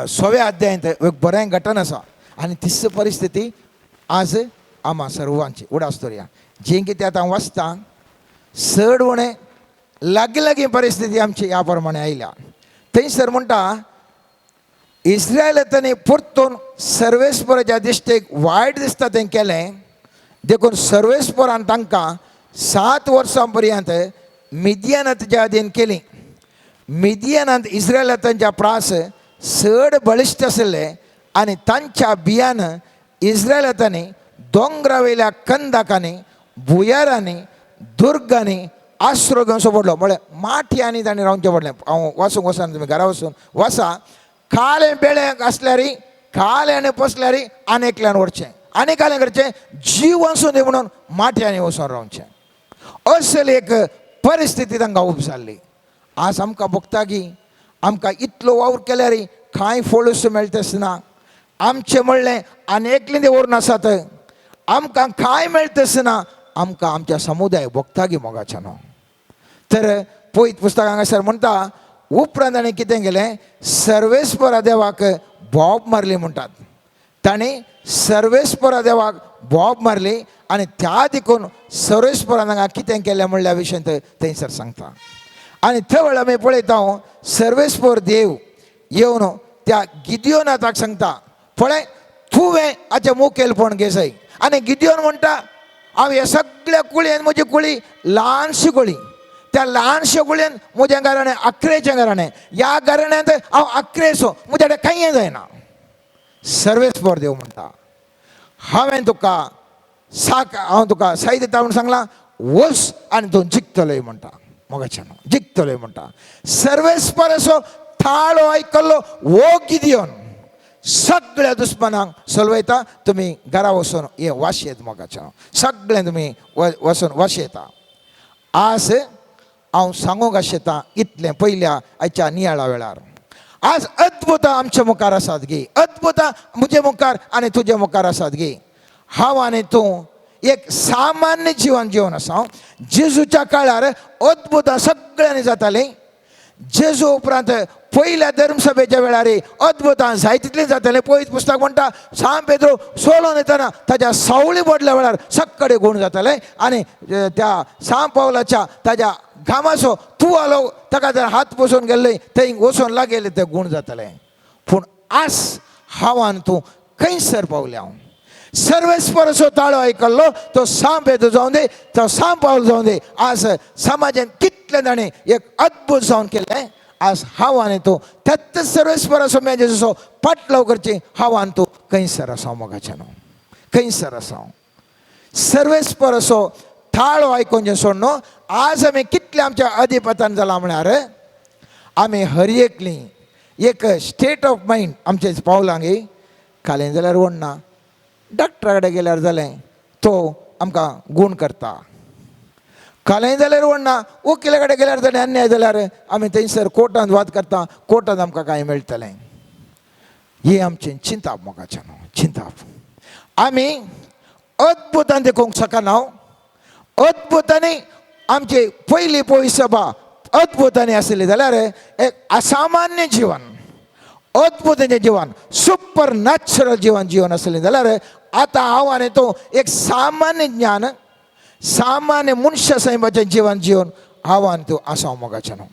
6व्या अध्यायांत एक बरें घटन आसा आनी तीच परिस्थिती आज आमा सर्वांची. उडास दवरया जें कितें आतां वाचता चड उणें लागीं लागीं परिस्थिती आमची ह्या प्रमाणे आयल्या. थंयसर म्हणटा इस्रायलांनी परतून सर्वेस्पराच्या दिश्टीक वायट दिसता तें केलें, देखून सर्वेस्परान तांकां 7 वर्सां पर्यंत मिदियानाच्या अधीन केली. मिदियानांत इस्रायलांच्या प्रास चड बळिश्ट आशिल्ले आनी तांच्या बियान इस्रायलांनी दोंगरा वयल्या कंदाकांनी, भुयारांनी, दुर्गांनी आसरो घेवचो पडलो. म्हळ्यार माठयांनी तांणी रावचें पडलें. हांव वाचूंक वचना, तुमी घरा वचून वाचा. कालें बेळें आसल्यार काल्यान पोसल्यार आनी एकल्यान व्हरचें आनी कालें करचें, जीव वचूं दी म्हणून माठयांनी वचून रावचें. असली एक परिस्थिती तांकां उब जाल्ली. आज आमकां भोगता की आमकां इतलो वावर केल्यार कांय फळूस मेळटच ना. आमचें म्हणलें आनी एकलें दवरून आसात, आमकां कांय मेळटच ना. आमकां आमच्या समुदाय भोगता की मोगाच्या न्हू. तर पयत पुस्तक हांगासर म्हणटा उपरांत ताणें कितें केलें, सर्वेस्परा देवाक बोब मारली म्हणटात. ताणें सर्वेस्परा देवाक बोब मारली आनी त्या देखून सर्वेस्परान हांगा कितें केलें म्हणल्या विशयांत थंयसर सांगता. आनी थंय वेळार आमी पळयता सर्वेस्पर देव येवन त्या गिदियोनाथाक सांगता, पळय तुवें हाचें मुखेलपण घेसय. आनी गिदियोन म्हणटा हांव हे सगळ्या कुळयेन, म्हजी कुळी ल्हानशी कुळी, त्या ल्हानशे कुळयेन म्हजें घराणें अकरेचें घराणें, ह्या घराण्यांत हांव अकरेचो, म्हज्या कडेन कांय जायना. सर्वेस्पर देव म्हणटा हांवें तुका साक, हांव तुका साय दिता म्हूण सांगलां, वच आनी तूं जिखतलोय म्हणटा. मोगाच्यान जिखतलोय म्हणटा. सर्वेस्पर असो थाळो आयकल्लो वो गिदियोन सगळ्या दुस्मानांक सलवयता. तुमी घरा वचून हे वाशेत मोगाच्यान, सगळें तुमी वचून वाशेता. आज हांव सांगूंक आशेता इतलें पयल्या आयच्या नियाळा वेळार. आज अद्भुतां आमच्या मुखार आसात गी, अद्भुतां म्हजे मुखार आनी तुजे मुखार आसात गी. हांव आनी तूं एक सामान्य जिवन जिवन आसा. जेजूच्या काळार अद्भुतां सगळ्यांनी जातालीं. जेजू उपरांत पयल्या धर्मसभेच्या वेळार अद्भुतां जाय तितलीं जातालीं. पयत पुस्तक म्हणटा सांत पेद्रो सोलोन येतना ताज्या सावळी पडल्या वेळार सक्कडे गूण जाताले आनी त्या सांत पावलाच्या ताज्या घामाचो तुवालो ताका जर हात पोसून गेल्ले थंय वचून लागेले ते गूण जाताले. पूण आज हांव आनी तूं खंयसर पावल्या? हांव सर्वेस्पराचो ताळो आयकल्लो तो सांत पेद्रो जावन दी, तो सांत पावल जावन दी, आज समाजान कितले जाणें एक अद्भुत जावन केलें. आज हांव आनी तूं त्याच सर्वेस्पराचो मेजेचो पाटलाव करची हांव आनी तूं खंयसर आसा मोगाच्यान, खंयसर आसा? सर्वेस्पराचो थाळो आयकून जें सोड न्हू. आज आमी कितले आमच्या अधिपतान जालां म्हळ्यार आमी हर एकली एक स्टेट ऑफ मायंड आमचे पावलां कालें जाल्यार वडना, डॉक्टरा कडेन गेल्यार जालें, तो आमकां गूण करता. कालय जाल्यार व्हडना वकिला कडेन गेल्यार ताणें अन्याय जाल्यार आमी थंयसर कोर्टांत वाद करता, कोर्टांत आमकां कांय मेळटलें. हें आमचें चिंताप मोगाचें न्हू, चिंताप. आमी अद्भुतान देखूंक शकना. अद्भुतांनी आमची पयली पयली सभा अद्भुतांनी आसली जाल्यार एक असामान्य जिवन, अद्भुतांचें जिवन, सुपर नॅचरल जिवन जिवन आसलें जाल्यार आतां हांव आनी तूं एक सामान्य ज्ञान, सामान्य मनशा सैमाचें जिवन जिवन हांव आनी तूं आसा मोगाचें न्हू.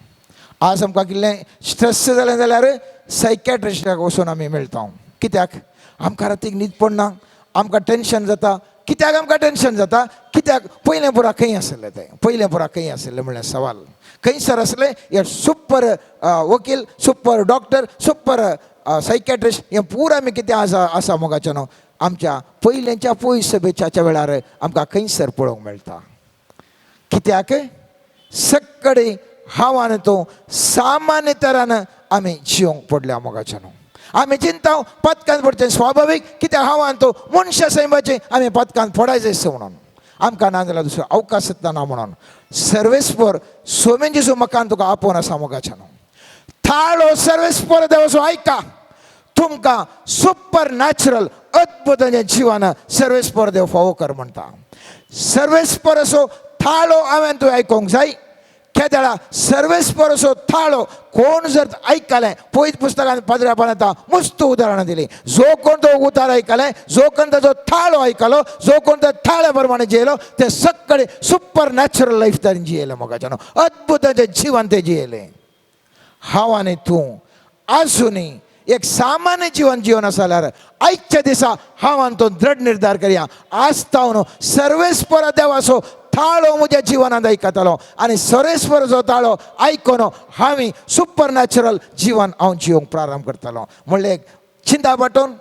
आज आमकां कितलें स्ट्रेस जालें जाल्यार सायकॅट्रिस्टाक वचून आमी मेळटा. कित्याक आमकां रातीक न्हीद पडना, आमकां टेंशन जाता. कित्याक आमकां टेंशन जाता? कित्याक पयलें पुरा खंय आसलें तें, पयलें पुरा खंय आसलें म्हणल्यार सवाल खंयसर आसलें. हे सुपर वकील, सुपर डॉक्टर, सुपर सायकॅट्रिस्ट हें पुरा आमी कितें आसा आसा मोगाचें न्हू. आमच्या पयलेंच्या पयस सभेच्या वेळार आमकां खंयसर पळोवंक मेळटा. कित्याक सगळे हांव आनी तूं सामान्य तरान आमी जिवंक पडल्या मोगाचें न्हू. आमी चिंता पदकान पडचें स्वाभावीक, कित्याक हांव आनी तूं मनशा सैमाचें आमी पदकान पडायचें आसता म्हणून आमकां ना जाल्यार दुसरो अवकाश ना म्हणून सर्वेस्पर सोमेन जेजू मकान तुका आपोवन आसा मोगाचें न्हू. थाळो सर्वेस्पर देवाचो आयका, तुमकां सुपर नॅचरल अद्भुताचें जिवन सर्वेस्पर देव फावो कर म्हणटा. सर्वेस्पर असो थाळो हांवें तुवें आयकूंक जाय. केदळा सर्वेस्पर असो थाळो कोण जर आयकलें, पयत पुस्तकान पाद्र्यापान आतां मस्त उदाहरणां दिली. जो कोण तो उतार आयकलें, जो कोण ताचो थाळो आयकलो, जो कोण त्या थाळ्या प्रमाणे जियेलो, ते सगळे सुपर नॅचरल लायफ ताणें जियेलें मोगाच्यान, अद्भुताचें जिवन ते जियेलें. हांव आनी तूं आजुनूय एक सामान्य जिवन जिवन आसा जाल्यार आयच्या दिसा हांव आनी तूं दृढ निर्धार करया, आज तावन सर्वेस्पर देवाचो ताळो म्हज्या जिवनांत आयकतलो आनी सर्वेस्पराचो ताळो आयकून हांवें सुपर नॅचरल जिवन हांव जिवंक प्रारंभ करतलो. म्हणल्यार चिंता वांटून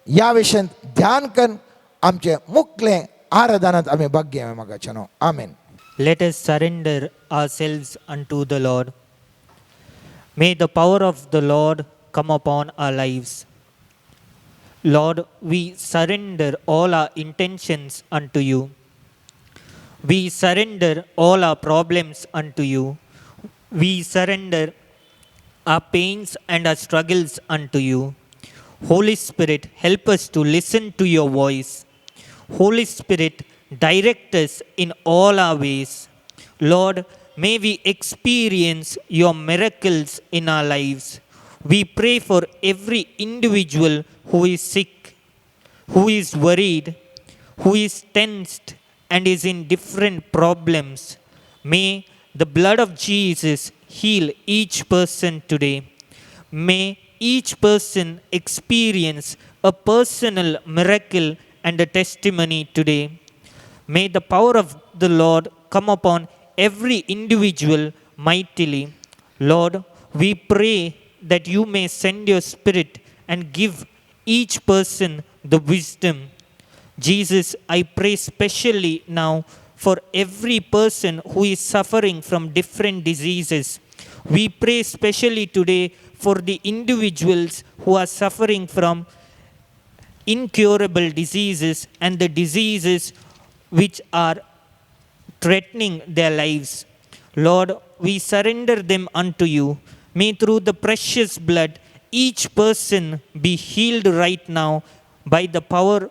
ह्या विशयांत ध्यान करून आमचें मुखलें आराधनांत आमी भाग घेवया मोगाचें न्हू. आमेन. Let us surrender ourselves unto the Lord. May the power of the Lord come upon our lives. Lord, we surrender all our intentions unto you. We surrender all our problems unto you. We surrender our pains and our struggles unto you. Holy Spirit, help us to listen to your voice. Holy Spirit, direct us in all our ways. Lord, may we experience your miracles in our lives. We pray for every individual who is sick, who is worried, who is tensed, and is in different problems. May the blood of Jesus heal each person today. May each person experience a personal miracle and a testimony today. May the power of the Lord come upon every individual mightily. Lord, we pray that you may send your Spirit and give each person the wisdom. Jesus, I pray specially now for every person who is suffering from different diseases. We pray specially today for the individuals who are suffering from incurable diseases and the diseases which are threatening their lives. Lord, we surrender them unto you. May through the precious blood each person be healed right now by the power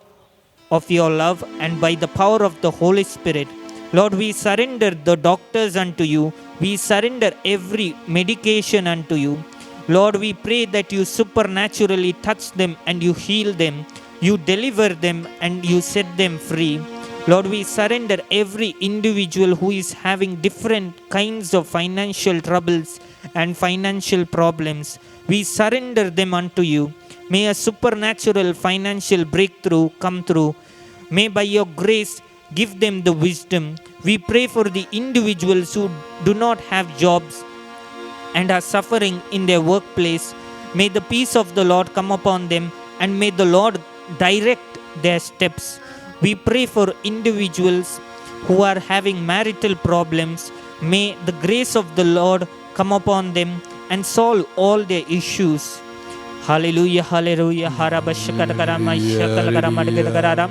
of your love and by the power of the Holy Spirit. Lord, we surrender the doctors unto you. We surrender every medication unto you. Lord, we pray that you supernaturally touch them and you heal them. You deliver them and you set them free. Lord, we surrender every individual who is having different kinds of financial troubles and financial problems. We surrender them unto you. May a supernatural financial breakthrough come through. May by your grace give them the wisdom. We pray for the individuals who do not have jobs and are suffering in their workplace. May the peace of the Lord come upon them and may the Lord direct their steps. We pray for individuals who are having marital problems. May the grace of the Lord come upon them and solve all their issues. Hallelujah, hallelujah. Harabashakarakarama, shakalakaramadagararam.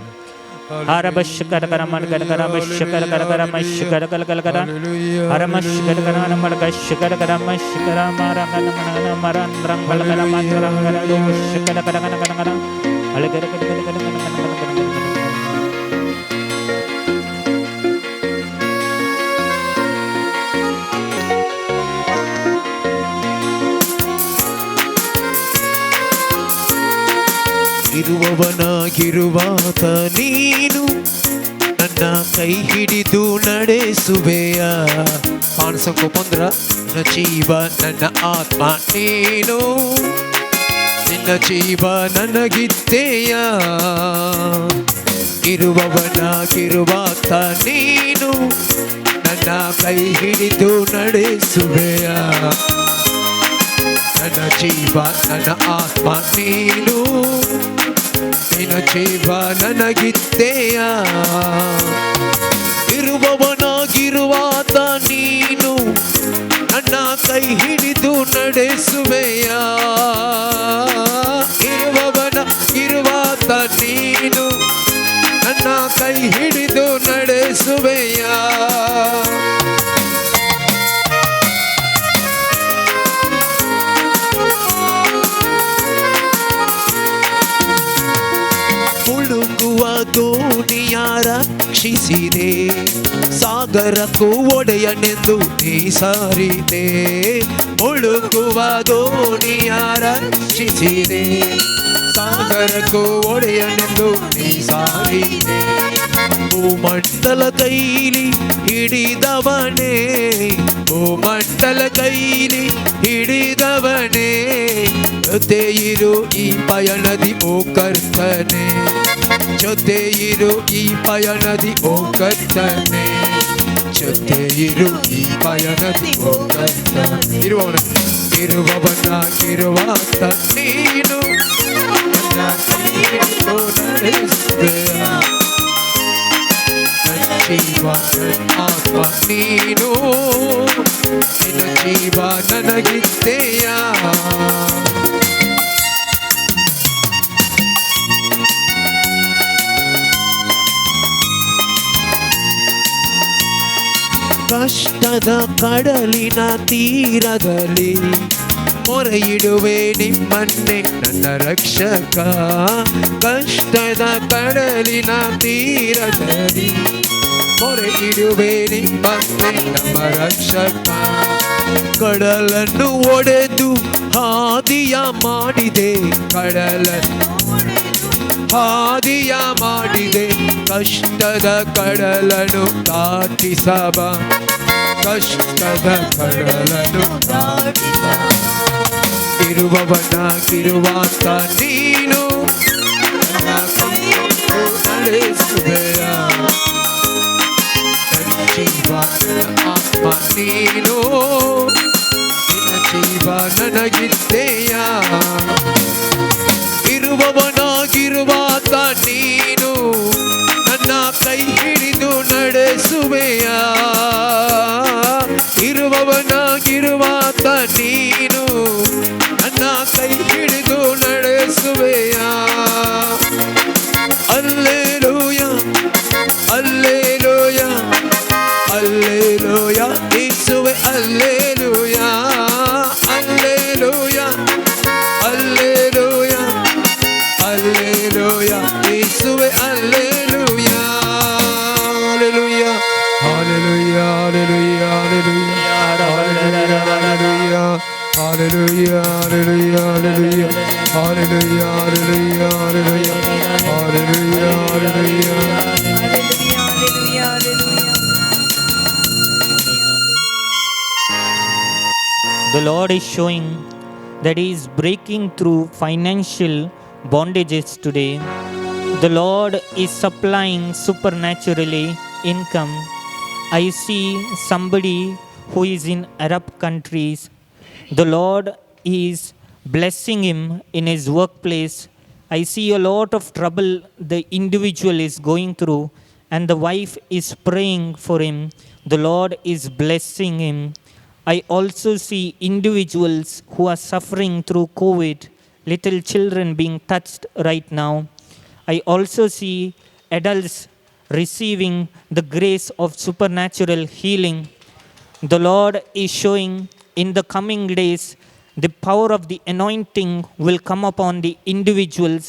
ಇರುವವನಾಗಿರುವಾತ ನೀನು ನನ್ನ ಕೈ ಹಿಡಿದು ನಡೆಸುವೆಯ. ಮಾನಸಕ್ಕೂ ಪಂದ್ರ ನನ್ನ ಜೀವ ನನ್ನ ಆತ್ಮ ನೀನು, ನಿನ್ನ ಜೀವ ನನಗಿದ್ದೆಯ. ಇರುವವನಾಗಿರುವಾತ ನೀನು ನನ್ನ ಕೈ ಹಿಡಿದು ನಡೆಸುವೆಯ. ನನ್ನ ಜೀವ ನನ್ನ ಆತ್ಮ ನೀನು, ನಿನ್ನ ಜೀವ ನನಗಿದ್ದೆಯ. ಇರುವವನಾಗಿರುವಾತ ನೀನು ನನ್ನ ಕೈ ಹಿಡಿದು ನಡೆಸುವೆಯ. ಇರುವವನ ಇರುವಾತ ನೀನು ನನ್ನ ಕೈ ಹಿಡಿದು ನಡೆಸುವೆಯ. ಮುಳುಗುವ ದೋಣಿಯ ರಕ್ಷಿಸಿದೆ, ಸಾಗರಕ್ಕೂ ಒಡೆಯನೆಂದು ನೀ ಸಾರಿದೆ. ಮುಳುಗುವ ದೋಣಿಯ ರಕ್ಷಿಸಿದೆ, ಸಾಗರಕ್ಕೂ ಒಡೆಯನೆಂದು ನೀ ಸಾರಿದೆ. ಭೂಮಂಡಲ ಕೈಲಿ ಹಿಡಿದವನೇ, ಭೂಮಂಡಲ ಕೈಲಿ ಹಿಡಿದವನೇ, ಜೊತೆ ಇರು ಈ ಪಯಣದಿ ಓ ಕರ್ತನೆ, ಜೊತೆ ಇರು ಈ ಪಯಣದಿ ಓ ಕರ್ತನೆ, ಜೊತೆ ಇರು ಈ ಪಯಣದಿ ಓ ಕರ್ತನೆ. ಇರುವವನ ಇರುವವನಾಗಿರುವಾತ ನೀನು ನನ್ನ ಕೈ ಹಿಡಿದು ನಡೆಸುವೆಯ. ನನ್ನ ಜೀವ ನನ್ನ ಆತ್ಮ ನೀನು, ನಿನ್ನ ಜೀವ ನನಗಿದ್ದೆಯ. ಕಷ್ಟದ ಕಡಲಿನ ತೀರದಲ್ಲಿ ಮೊರೆಯಿಡುವೆ ನಿಮ್ಮನ್ನೇ ನನ್ನ ರಕ್ಷಕ. ಕಷ್ಟದ ಕಡಲಿನ ತೀರದಲ್ಲಿ ಮೊರೆಯಿಡುವೆ ನಿಮ್ಮನ್ನೇ ನಮ್ಮ ರಕ್ಷಕ. ಕಡಲನ್ನು ಒಡೆದು ಹಾದಿಯ ಮಾಡಿದೆ, ಕಡಲನ್ನು ಹಾದಿಯ ಮಾಡಿದೆ. ಕಷ್ಟದ ಕಡಲನ್ನು ದಾಟಿಸಬ, ಕಷ್ಟದ ಕಡಲನ್ನು ದಾಟಿಸಬ. ಇರುವವನಾಗಿರುವಾತ ನೀನು ನನ್ನ ಕೈ ಹಿಡಿದು ನಡೆಸುವೆಯ. ನನ್ನ ಜೀವ ನನ್ನ ಆತ್ಮ ನೀನು, ನಿನ್ನ ಜೀವ ನನಗಿದ್ದೆಯ. ಇರುವವನಾಗಿರುವಾತ ನೀನು ನನ್ನ ಕೈ ಹಿಡಿದು ನಡೆಸುವೆಯ. ಇರುವವನಾಗಿರುವಾತ ನೀನು ನನ್ನ ಕೈ ಹಿಡಿದು ನಡೆಸುವೆಯ. ಅಲ್ಲೇಲೂಯ ಅಲ್ಲೇಲೂಯ ಅಲ್ಲೇಲೂಯ ಯೇಸುವೆ ಅಲ್ಲೇಲೂಯ ಅಲ್ಲೇಲೂಯ ಅಲ್ಲೇಲೂಯ ಅಲ್ಲೇಲೂಯ ಯೇಸುವೆ alleluia. Hallelujah hallelujah hallelujah hallelujah hallelujah hallelujah hallelujah hallelujah hallelujah hallelujah hallelujah hallelujah. Hallelujah, hallelujah, hallelujah. The Lord is showing that He is breaking through financial bondages today. The Lord is supplying supernaturally income. I see somebody who is in Arab countries. The Lord is blessing him in his workplace. I see a lot of trouble the individual is going through, and the wife is praying for him. The Lord is blessing him. I also see individuals who are suffering through COVID, little children being touched right now. I also see adults receiving the grace of supernatural healing. The Lord is showing in the coming days the power of the anointing will come upon the individuals,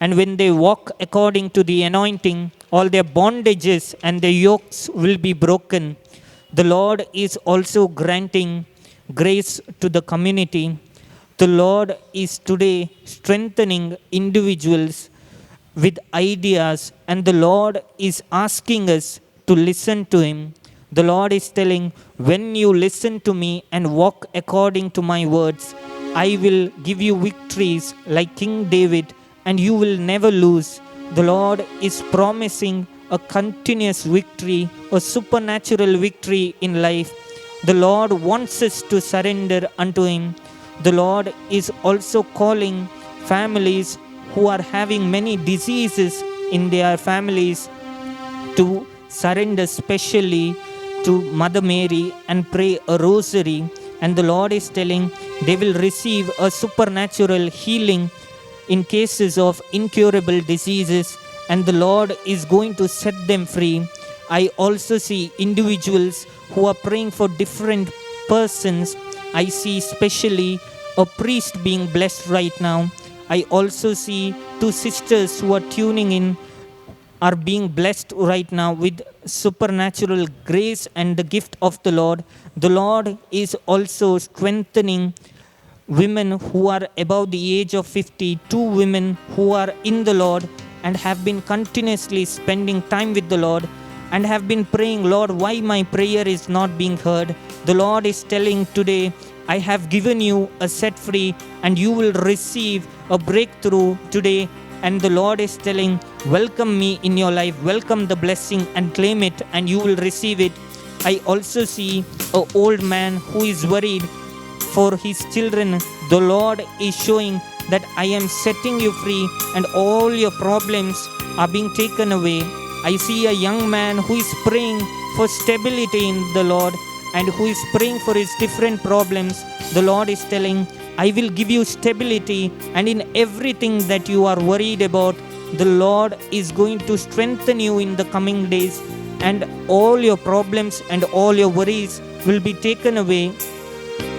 and when they walk according to the anointing, all their bondages and their yokes will be broken. The Lord is also granting grace to the community. The Lord is today strengthening individuals with ideas, and the Lord is asking us to listen to Him. The Lord is telling, when you listen to me and walk according to my words, I will give you victories like King David, and you will never lose. The Lord is promising a continuous victory, a supernatural victory in life. The Lord wants us to surrender unto Him. The Lord is also calling families who are having many diseases in their families to surrender specially to Mother Mary and pray a rosary. And the Lord is telling they will receive a supernatural healing in cases of incurable diseases, and the Lord is going to set them free. I also see individuals who are praying for different persons. I see especially a priest being blessed right now. I also see two sisters who are tuning in are being blessed right now with supernatural grace and the gift of the Lord. The Lord is also strengthening women who are above the age of 50, two women who are in the Lord and have been continuously spending time with the Lord and have been praying, Lord, why my prayer is not being heard? The Lord is telling today, I have given you a set free and you will receive a breakthrough today. And the Lord is telling, welcome me in your life, welcome the blessing and claim it, and you will receive it. I also see an old man who is worried for his children. The Lord is showing that I am setting you free and all your problems are being taken away. I see a young man who is praying for stability in the Lord and who is praying for his different problems. The Lord is telling, I will give you stability, and in everything that you are worried about, the Lord is going to strengthen you in the coming days, and all your problems and all your worries will be taken away.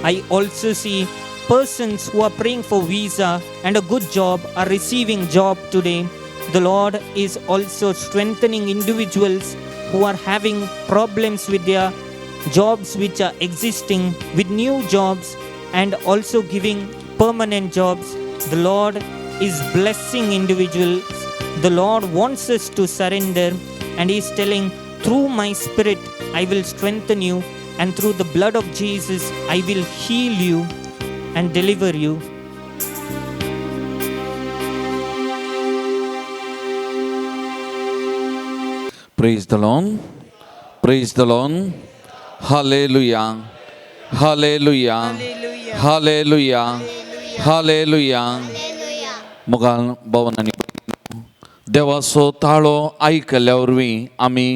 I also see persons who are praying for visa and a good job are receiving job today. The Lord is also strengthening individuals who are having problems with their jobs which are existing, with new jobs and also giving permanent jobs. The Lord is blessing individuals. The Lord wants us to surrender, and He is telling, through my spirit I will strengthen you, and through the blood of Jesus I will heal you and deliver you. Praise the Lord. Praise the Lord. Hallelujah. Hallelujah. Hallelujah. Hallelujah. मुखार भवन आनी देवाचो ताळो आयकल्ल्या वरवीं आमी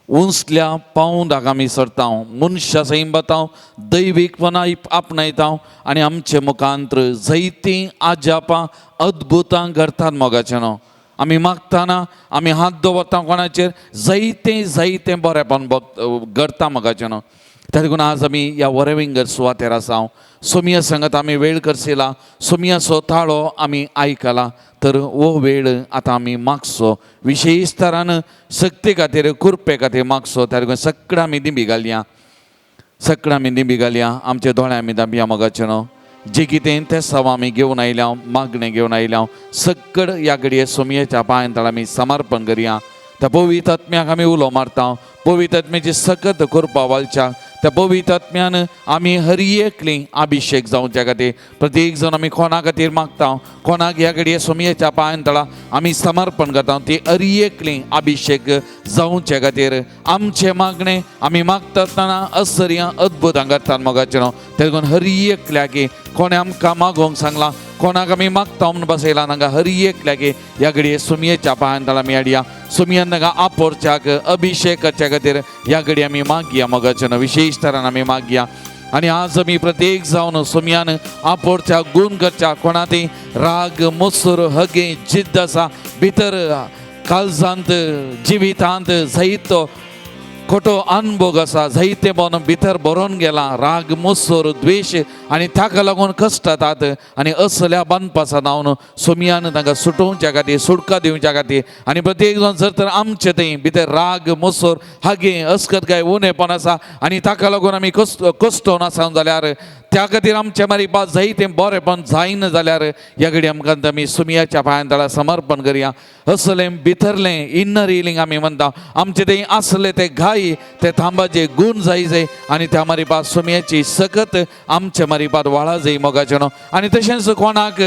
उंचल्या पावंडाक आमी सरता, मनशा सैंबातां दैवीकपणां आपणायता आनी आमचे मुखांत्र जैतीं आजापां अद्भुतां घडतात. मोगाचें न्हू आमी मागतना आमी हात दवरता कोणाचेर, जायतें जायतें बरेंपण घडता मोगाचें न्हू. त्या देखून आज आमी ह्या वरविंगर सुवातेर आसा. सोमिया सांगत आमी वेळ करसिला, सोमियाचो ताळो आमी आयकला, तर हो वेळ आतां आमी मागचो विशेश तरान शक्ती खातीर कृपे खातीर मागचो. त्या देखून सगळ्या आमी दिंबी घालया, सगळ्या आमी दिंबी घालया, आमच्या दोळ्या आमी दांबया मोगाचें न्हू. जे कितें तें सव आमी घेवन आयल्या, मागणें घेवन आयल्या, सगळं ह्या घडये सोमयेच्या पांयां तळा आमी समर्पण करया. त्या पवित्र आत्म्याक आमी उलो मारता, पवित्र आत्म्याची सकत कृपा वालच्या त्या पवित्र आत्म्यान आमी हर एकली अभिशेक जावच्या खातीर प्रत्येक जाण आमी कोणा खातीर मागता, कोणाक ह्या घडये सोमयेच्या पांयां तळा आमी समर्पण करता, ती हर एकली अभिशेक जावच्या खातीर आमचें मागणें आमी मागता आसतना असर्यां अद्भुतां करतात मोगाचें न्हू. ते देखून हर एकल्याक कोणें आमकां मागोवंक सांगलां, कोणाक आमी मागता म्हूण बसयला, तांकां हर एकल्याक ह्या घडये सोमयेच्या पांयां तळा आमी हाडया. सोमयान तांकां आपोरच्याक अभिशेक करच्या खातीर ह्या घडये आमी मागया मोगाचें न्हू, विशेश तरान आमी मागया. आनी आज आमी प्रत्येक जावन सोमयान आपोरच्या गुण करच्या, कोणा ती राग मोसर हगे जिद्द आसा भितर काळजांत जिवितांत जायतो खोटो अनभोग आसा, जायते मन भितर भरोन गेला, राग मोसोर द्वेश आनी ताका लागून कश्ट जातात आनी असल्या बांदपासा नावन सोमयान तांकां सुटोवच्या खातीर, सुटका दिवच्या खातीर. आनी प्रत्येक जाण जर तर आमचे थंय भितर राग मोसोर हागे अस्कत काय उणेपण आसा आनी ताका लागून आमी कश्टोन आसा जाल्यार त्या खातीर आमचे मारी जायतें बरेंपण जायना जाल्यार ह्या घडी आमकां आमी सुमयाच्या पांयान ताळा समर्पण करया. असलें भितरलें इन्नर हिलींग आमी म्हणटा, आमचे थंय आसले ते घाई ते थांबाचे गूण जाय जाय आनी त्या मारी सुमयाची सकत आमचे मारी वाळा जाय मोगाचें न्हू. आनी तशेंच कोणाक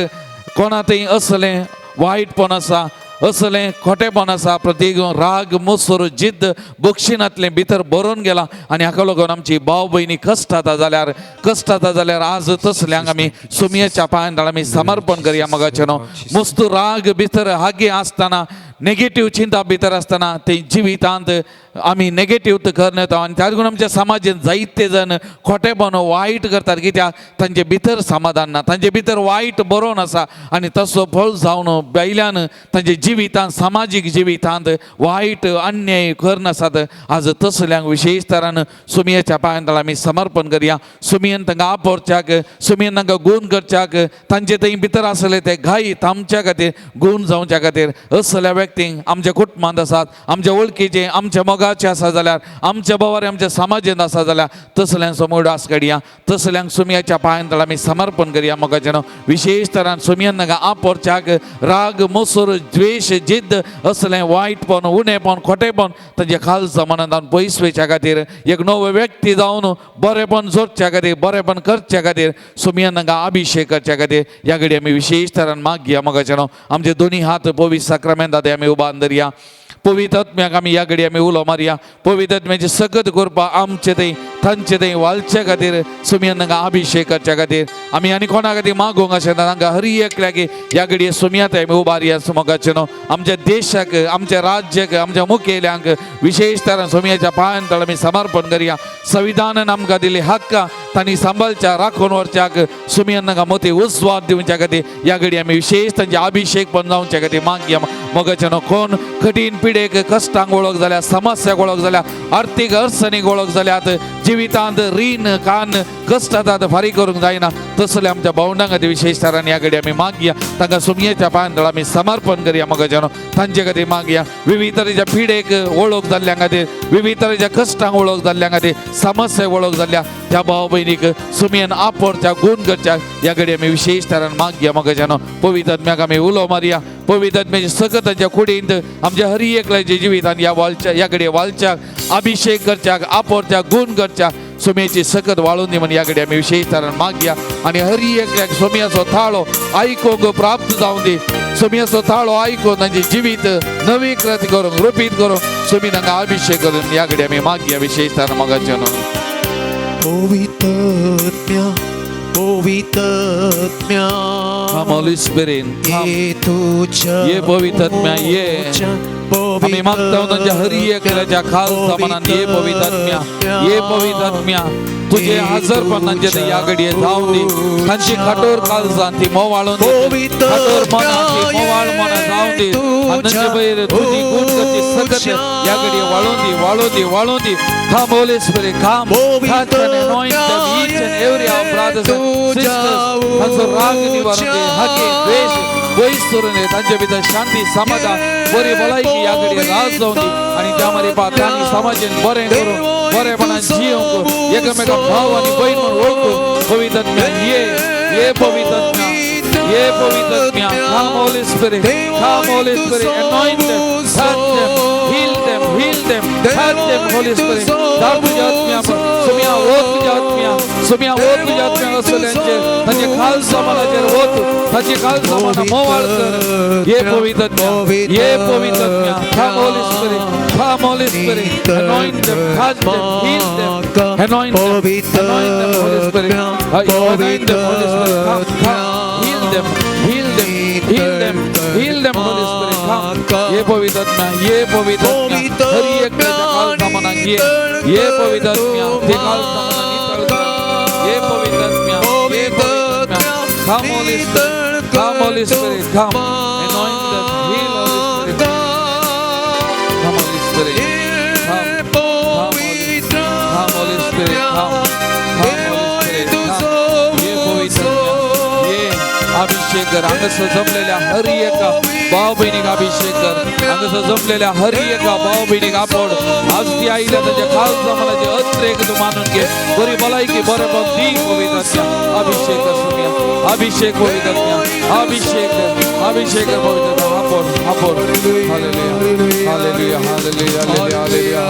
कोणा थंय असलें वायटपण आसा, असलें खोटेपण आसा, प्रत्येक राग मोसोर जिद्द बक्षिणांतलें भितर भरून गेला आनी हाका लागून आमची भाव भयणी कश्ट जाता जाल्यार, कश्ट जाता जाल्यार आज तसल्यांक आमी सुमयेच्या पांयान आमी समर्पण करया मोगाचें न्हू. मस्त राग भितर हागे आसतना, नेगेटीव चिंता भितर आसतना ते जिवितांत आमी नेगेटीव करून येता आनी त्या लागून आमच्या समाजांत जायते जण खोटेपण वायट करतात, कित्याक तांचे भितर समाधान ना, तांचे भितर वायट बरोवन आसा आनी तसो फळ जावन भायल्यान तांचे जिवितांत सामाजीक जिवितांत वायट अन्याय करून आसात. आज तसल्यांक विशेश तरान सुमयेच्या पांयान आमी समर्पण करया. सुमयेन तांकां आपोरच्याक, सुमयेन तांकां गूण करच्याक, तांचे थंय भितर आसले ते घाई थांबच्या खातीर, गूण जावच्या खातीर असल्या व्यक्तींक आमच्या कुटुंबांत आसात, आमच्या वळखीचे, आमच्या मोगाचे आसा जाल्यार, आमच्या बोवार आमच्या समाजेंत आसा जाल्यार तसल्यांक समोर आस काडया, तसल्यांक सुमयाच्या पांयान आमी समर्पण करया मोगाचें न्हू. विशेश तरान सुमयेन तांकां आपोरच्याक राग मोसोर द्वेश जिद्द असलें वायटपण उणेपण खोटेपण तांच्या खालचा मनांत पयस वयच्या खातीर एक नवो व्यक्ती जावन बरेपण जोडच्या खातीर, बरेपण करच्या खातीर सुमयेन तांकां अभिशेक करच्या खातीर ह्या घडी आमी विशेश तरान मागया मोगाचें न्हू. आमचे दोनी हात पवित्र साक्रामेंतांत आमी उबान धरया. पवित्र आत्म्याक आमी ह्या घडी आमी उलो मारया. पवित्र आत्म्याची सकत करपा आमचे थंय तांचे थंय वालच्या खातीर सुमयेन तांकां अभिशेक करच्या खातीर आमी आनी कोणा खातीर मागूंक अशें ना, तांकां हर एकल्याक ह्या घडये सुमया थंय आमी उबारया मोगाचें न्हू. आमच्या देशाक, आमच्या राज्याक, आमच्या मुखेल्यांक विशेश तरान सुमयाच्या पांयान तळ आमी समर्पण करया. संविधानान आमकां दिल्ली हक्क तांणी सांबाळच्या राखून व्हरच्याक सुमयेन तांकां मोती उस्वाद दिवच्या खातीर ह्या घडी आमी विशेश तांचे अभिशेक पण जावच्या खातीर मागया मोगाचें न्हू. कोण कठीण पिडेक कश्टांक वळख जाल्या, समस्याक वळख जाल्या, आर्थीक अडचणीक वळख जाल्यात, जिवितांत रीण कान कश्ट जातात फारीक करूंक जायना तसले आमच्या भावंडां खातीर विशेश तरान ह्या घडी आमी मागया. तांकां सुमयेच्या पांयान तळ आमी समर्पण करया मोगाचें न्हू. तांचे खातीर मागया. विविध तरेच्या पिडेक वळख जाल्ल्या खातीर, विविध तरेच्या कश्टांक वळख जाल्ल्या खातीर, समस्या वळख जाल्ल्या त्या भाव भयणीक सुमयेन आपोरच्या गूण करच्या ह्या घडी आमी विशेश तरान मागया मोगाचें न्हू. पवित्र आत्म्याक आमी उलो मारया. पवित्र आत्म्याच्या सकत तांच्या कुडींत आमच्या हर एकल्याच्या जिवितांत ह्या वालच्या ह्या घडये वालच्याक अभिशेक करच्याक, आपोरच्याक, गूण करच्याक सुमयेची सकत वाळून दी म्हण ह्या घडये आमी विशेश तरान मागया. आनी हर एकल्याक सुमयाचो थाळो आयकूंक प्राप्त जावं दी. सुमयाचो थाळो आयकून तांचे जिवीत नवीकृत करूंक, रुपीत करूंक सुमी तांकां अभिशेक करून ह्या घडये आमी मागया विशेश तरान मोगाचें न्हू. पवित्र पवित्र Come Holy Spirit, come. ये तुझ्या ये पवित्र आत्म्या, ये. आमी मागता तांच्या हर एकल्याच्या खालसा मनान ये पवित्र आत्म्या, ये पवित्र आत्म्या, तुझे हजरपण तांचे थंय ह्या घडये जावं दी. तांची कठोर काळजां ती मोवाळून दी, कठोर मनां ती मोवाळ मनां जावं दी. आनी तांचे वयर तुजी गूण करची सकत ह्या घडये वाळून दी, वाळून दी, वाळून दी. Come Holy Spirit, come, touch and anoint them, each and every our brothers and sisters. तांचो राग निवारून दी, हागे द्वेश पयस करून दी. तांचे भितर शांती समाधान बरी भलायकी ह्या घडये राज जावं दी. आनी त्या मारी तांणी समाजेन बरें करून बरेपणान जियोवंक, एकामेका भाव आनी भयण म्हूण वळखून पवित्र आत्म्या ये, ये पवित्र आत्म्या, ये पवित्र आत्म्या. Come Holy Spirit, come Holy Spirit, anoint them, touch them, heal them, heal them, touch them Holy Spirit. धाड तुज्या आत्म्या, सुमया वत तुज्या आत्म्या, सुमया वत तुज्या आत्म्या असल्यांचेर, तांचे खालसा मनाचेर वत, तांचे खालसा मना मोवाळ कर. ये पवित्र आत्म्या, ये पवित्र आत्म्या. Come Holy Spirit, come Holy Spirit, anoint them, touch them, heal them, anoint them, anoint them Holy Spirit, anoint them Holy Spirit. Come, come, heal them, heal them, heal them, heal them Holy Spirit. Come. ये पवित्र आत्म्या, ये पवित्र आत्म्या, हर एकल्याच्या खालसा मनान ये, ये पवित्र आत्म्या, ते खालसा मनान नितळ कर. ये पवित्र आत्म्या, ये पवित्र आत्म्या. Come Holy Spirit, come Holy Spirit, come, anoint them, heal Holy Spirit. Spirit, come. Come, Holy Spirit, come. ये पवित्र ये अभिषेक कर. हांगासर जमलेल्या हर एका भाव भयणीक अभिषेक कर. हांगासर जमलेल्या हर एका भाव भयणीक आपोड. आज ती आयल्या ताच्या खास जमानाचे अत्रेक तूं मानून घे. बरी भलायकी बरेपण दी पवित्र. अभिषेक कर सुमिया. अभिषेक पवित्र. अभिषेक अभिषेक पवित्र. आपोड आपोड. Hallelujah hallelujah hallelujah hallelujah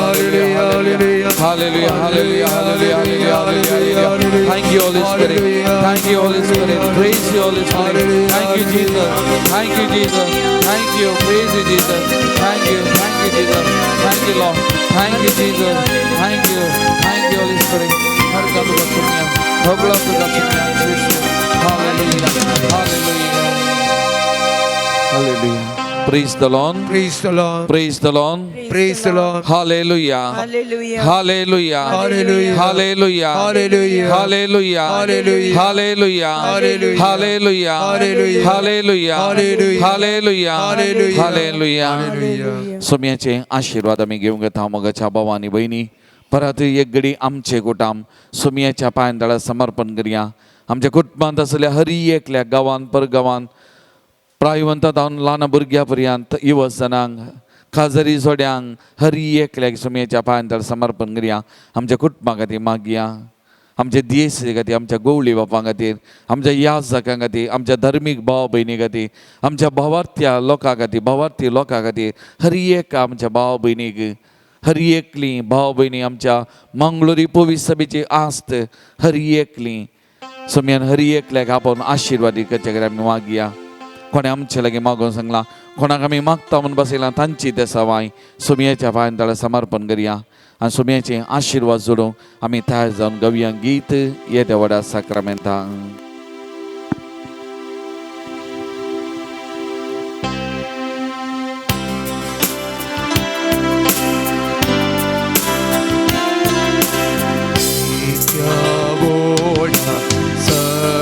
hallelujah hallelujah hallelujah hallelujah hallelujah. Thank you Holy Spirit. Thank you Holy Spirit. Praise you Holy Spirit. Thank you Jesus. Thank you Jesus. Thank you. Praise you Jesus. Thank you. Thank you Jesus. Thank you Lord. Thank you Jesus. Thank you. Thank you Holy Spirit. हर का तुका सुनिया. सगळो तुका सुनिया Jesus. Hallelujah. Hallelujah. Hallelujah. Praise the Lord. Praise the Lord. Praise the Lord. Praise the Lord. Hallelujah. Hallelujah. Hallelujah. Hallelujah. Hallelujah. Hallelujah. Hallelujah. Hallelujah. Hallelujah. Hallelujah. Hallelujah. Hallelujah. Hallelujah. Hallelujah. Hallelujah. Hallelujah. Hallelujah. Hallelujah. सोम्याचे आशीर्वाद आमी घेवंक घेता मोगाच्या भावा आनी भयणी. परत एक घडी आमचे कुटाम सोम्याच्या पांयांतळा समर्पण करया. आमच्या कुटुंबांत आसल्या हरी एकल्या गांवान परगांवान प्रायवंता जावन ल्हान भुरग्या पर्यंत युवजनांक खाजरी जोड्यांक हरी एकल्याक सोम्याच्या पांयांतळ समर्पण करया. आमच्या कुटुंबा खातीर मागया. आमच्या देश खातीर, आमच्या गोवळी बापां खातीर, आमच्या याजकां खातीर, आमच्या धर्मीक भाव भयणी खातीर, आमच्या भावार्थ्या लोकां खातीर, भावार्थी लोकां खातीर, हर एक आमच्या भाव भयणीक, हर एकली भाव भयणी आमच्या मंगळुरी पवित्र सभेची आस्त हर एकली सोम्यान हर एकल्याक आपोवन आशिर्वादी करचे खातीर आमी मागया. कोणें आमचे लागीं मागून सांगलां, कोणाक आमी मागता म्हूण बसयलां तांची ते सवाय सोम्याच्या पांयांतळा समर्पण करया आनी सोम्याचे आशिर्वाद जोडूंक आमी तयार जावन गावया गीत येद्या व्हडा साक्रामेंतांक.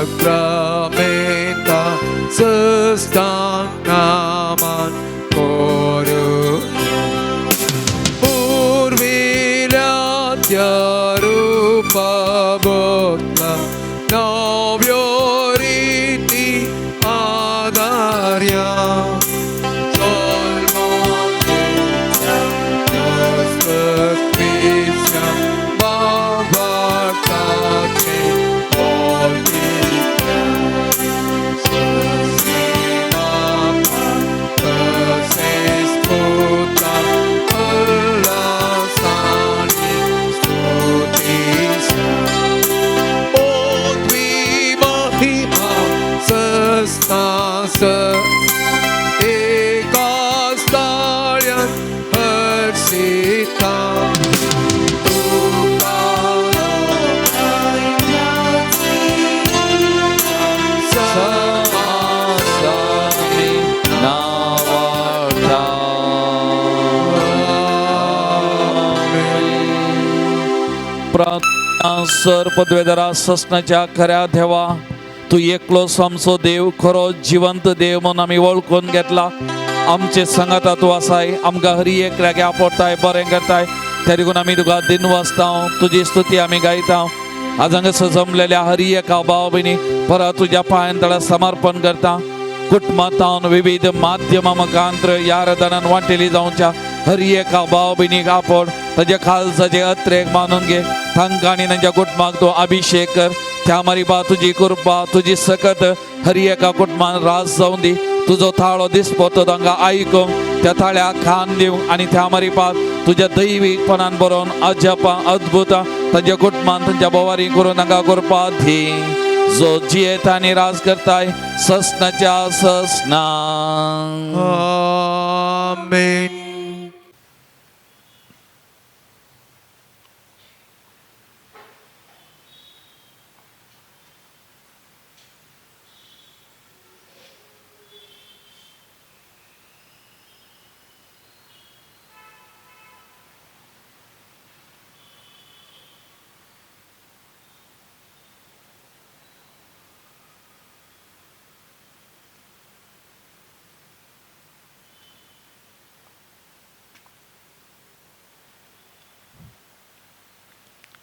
Sacramenta sustanaman koru Purvilatya rupa botla Navyoriti adarya सर पदवेदारा ससनाच्या खऱ्या देवा, तूं एकलोच आमचो देव, खरो जिवंत देव म्हणून आमी वळखून घेतला. आमचे संगाता तूं आसाय, आमकां हरी एकल्याक आपडताय, बरें करताय. त्या देखून आमी तुका दिनवासता, तुजी स्तुती आमी गायता. आज हांगासर जमलेल्या हरी एका भाव भयणी परत तुज्या पांयांतळा समर्पण करता. कुटुंबांत विविध माध्यमां मुखांतर ह्या रदानान वांटेली जावच्या हरी एका भाव भयणीक आपड. ताज्या खालसाचे अत्रेक मानून घे. तांकां आनी तांच्या कुटुंबाक तूं अभिषेक कर. त्या मारिपा तुजी कृपा, तुजी सकत हरी एका कुटुंबान रास जावन दी. तुजो थाळो दिसपतो तांकां आयकूंक, त्या थाळ्याक खान दिवंक आनी त्या मारिपा तुज्या दैवीकपणान बरोवन अजपां अद्भुतां तांच्या कुटुंबान तांच्या बोवारी करून तांकां कृपा दी. जो जियेता आनी राज करताय ससनाच्या ससना. आमेन.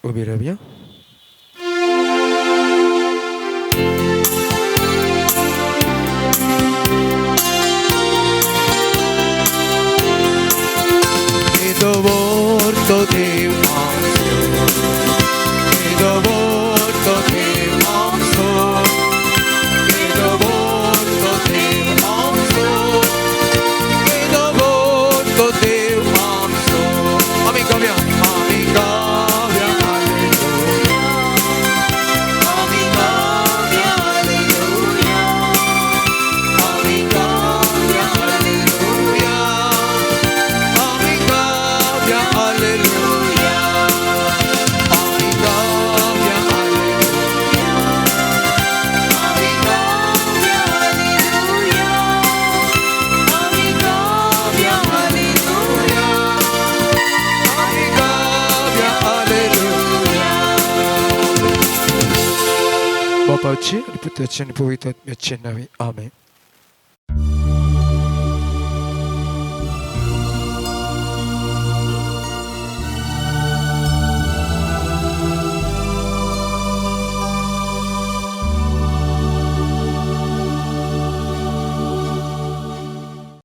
उबी रावया. तो देव आमचो, केदो व्हड तो देव आमचो, केदो व्हड तो देव आमचो, केदो व्हड तो देव आमचो. आमी गावया, आमी गावया हालेलुया, आमी गावया हालेलुया, आमी गावया हालेलुया, आमी गावया हालेलुया, आमी गावया हालेलुया, आमी गावया हालेलुया, आमी गावया हालेलुया, आमी गावया हालेलुया. बापाची आनी पुताची आनी पवित्र आत्म्याचे नांवे, आमेन.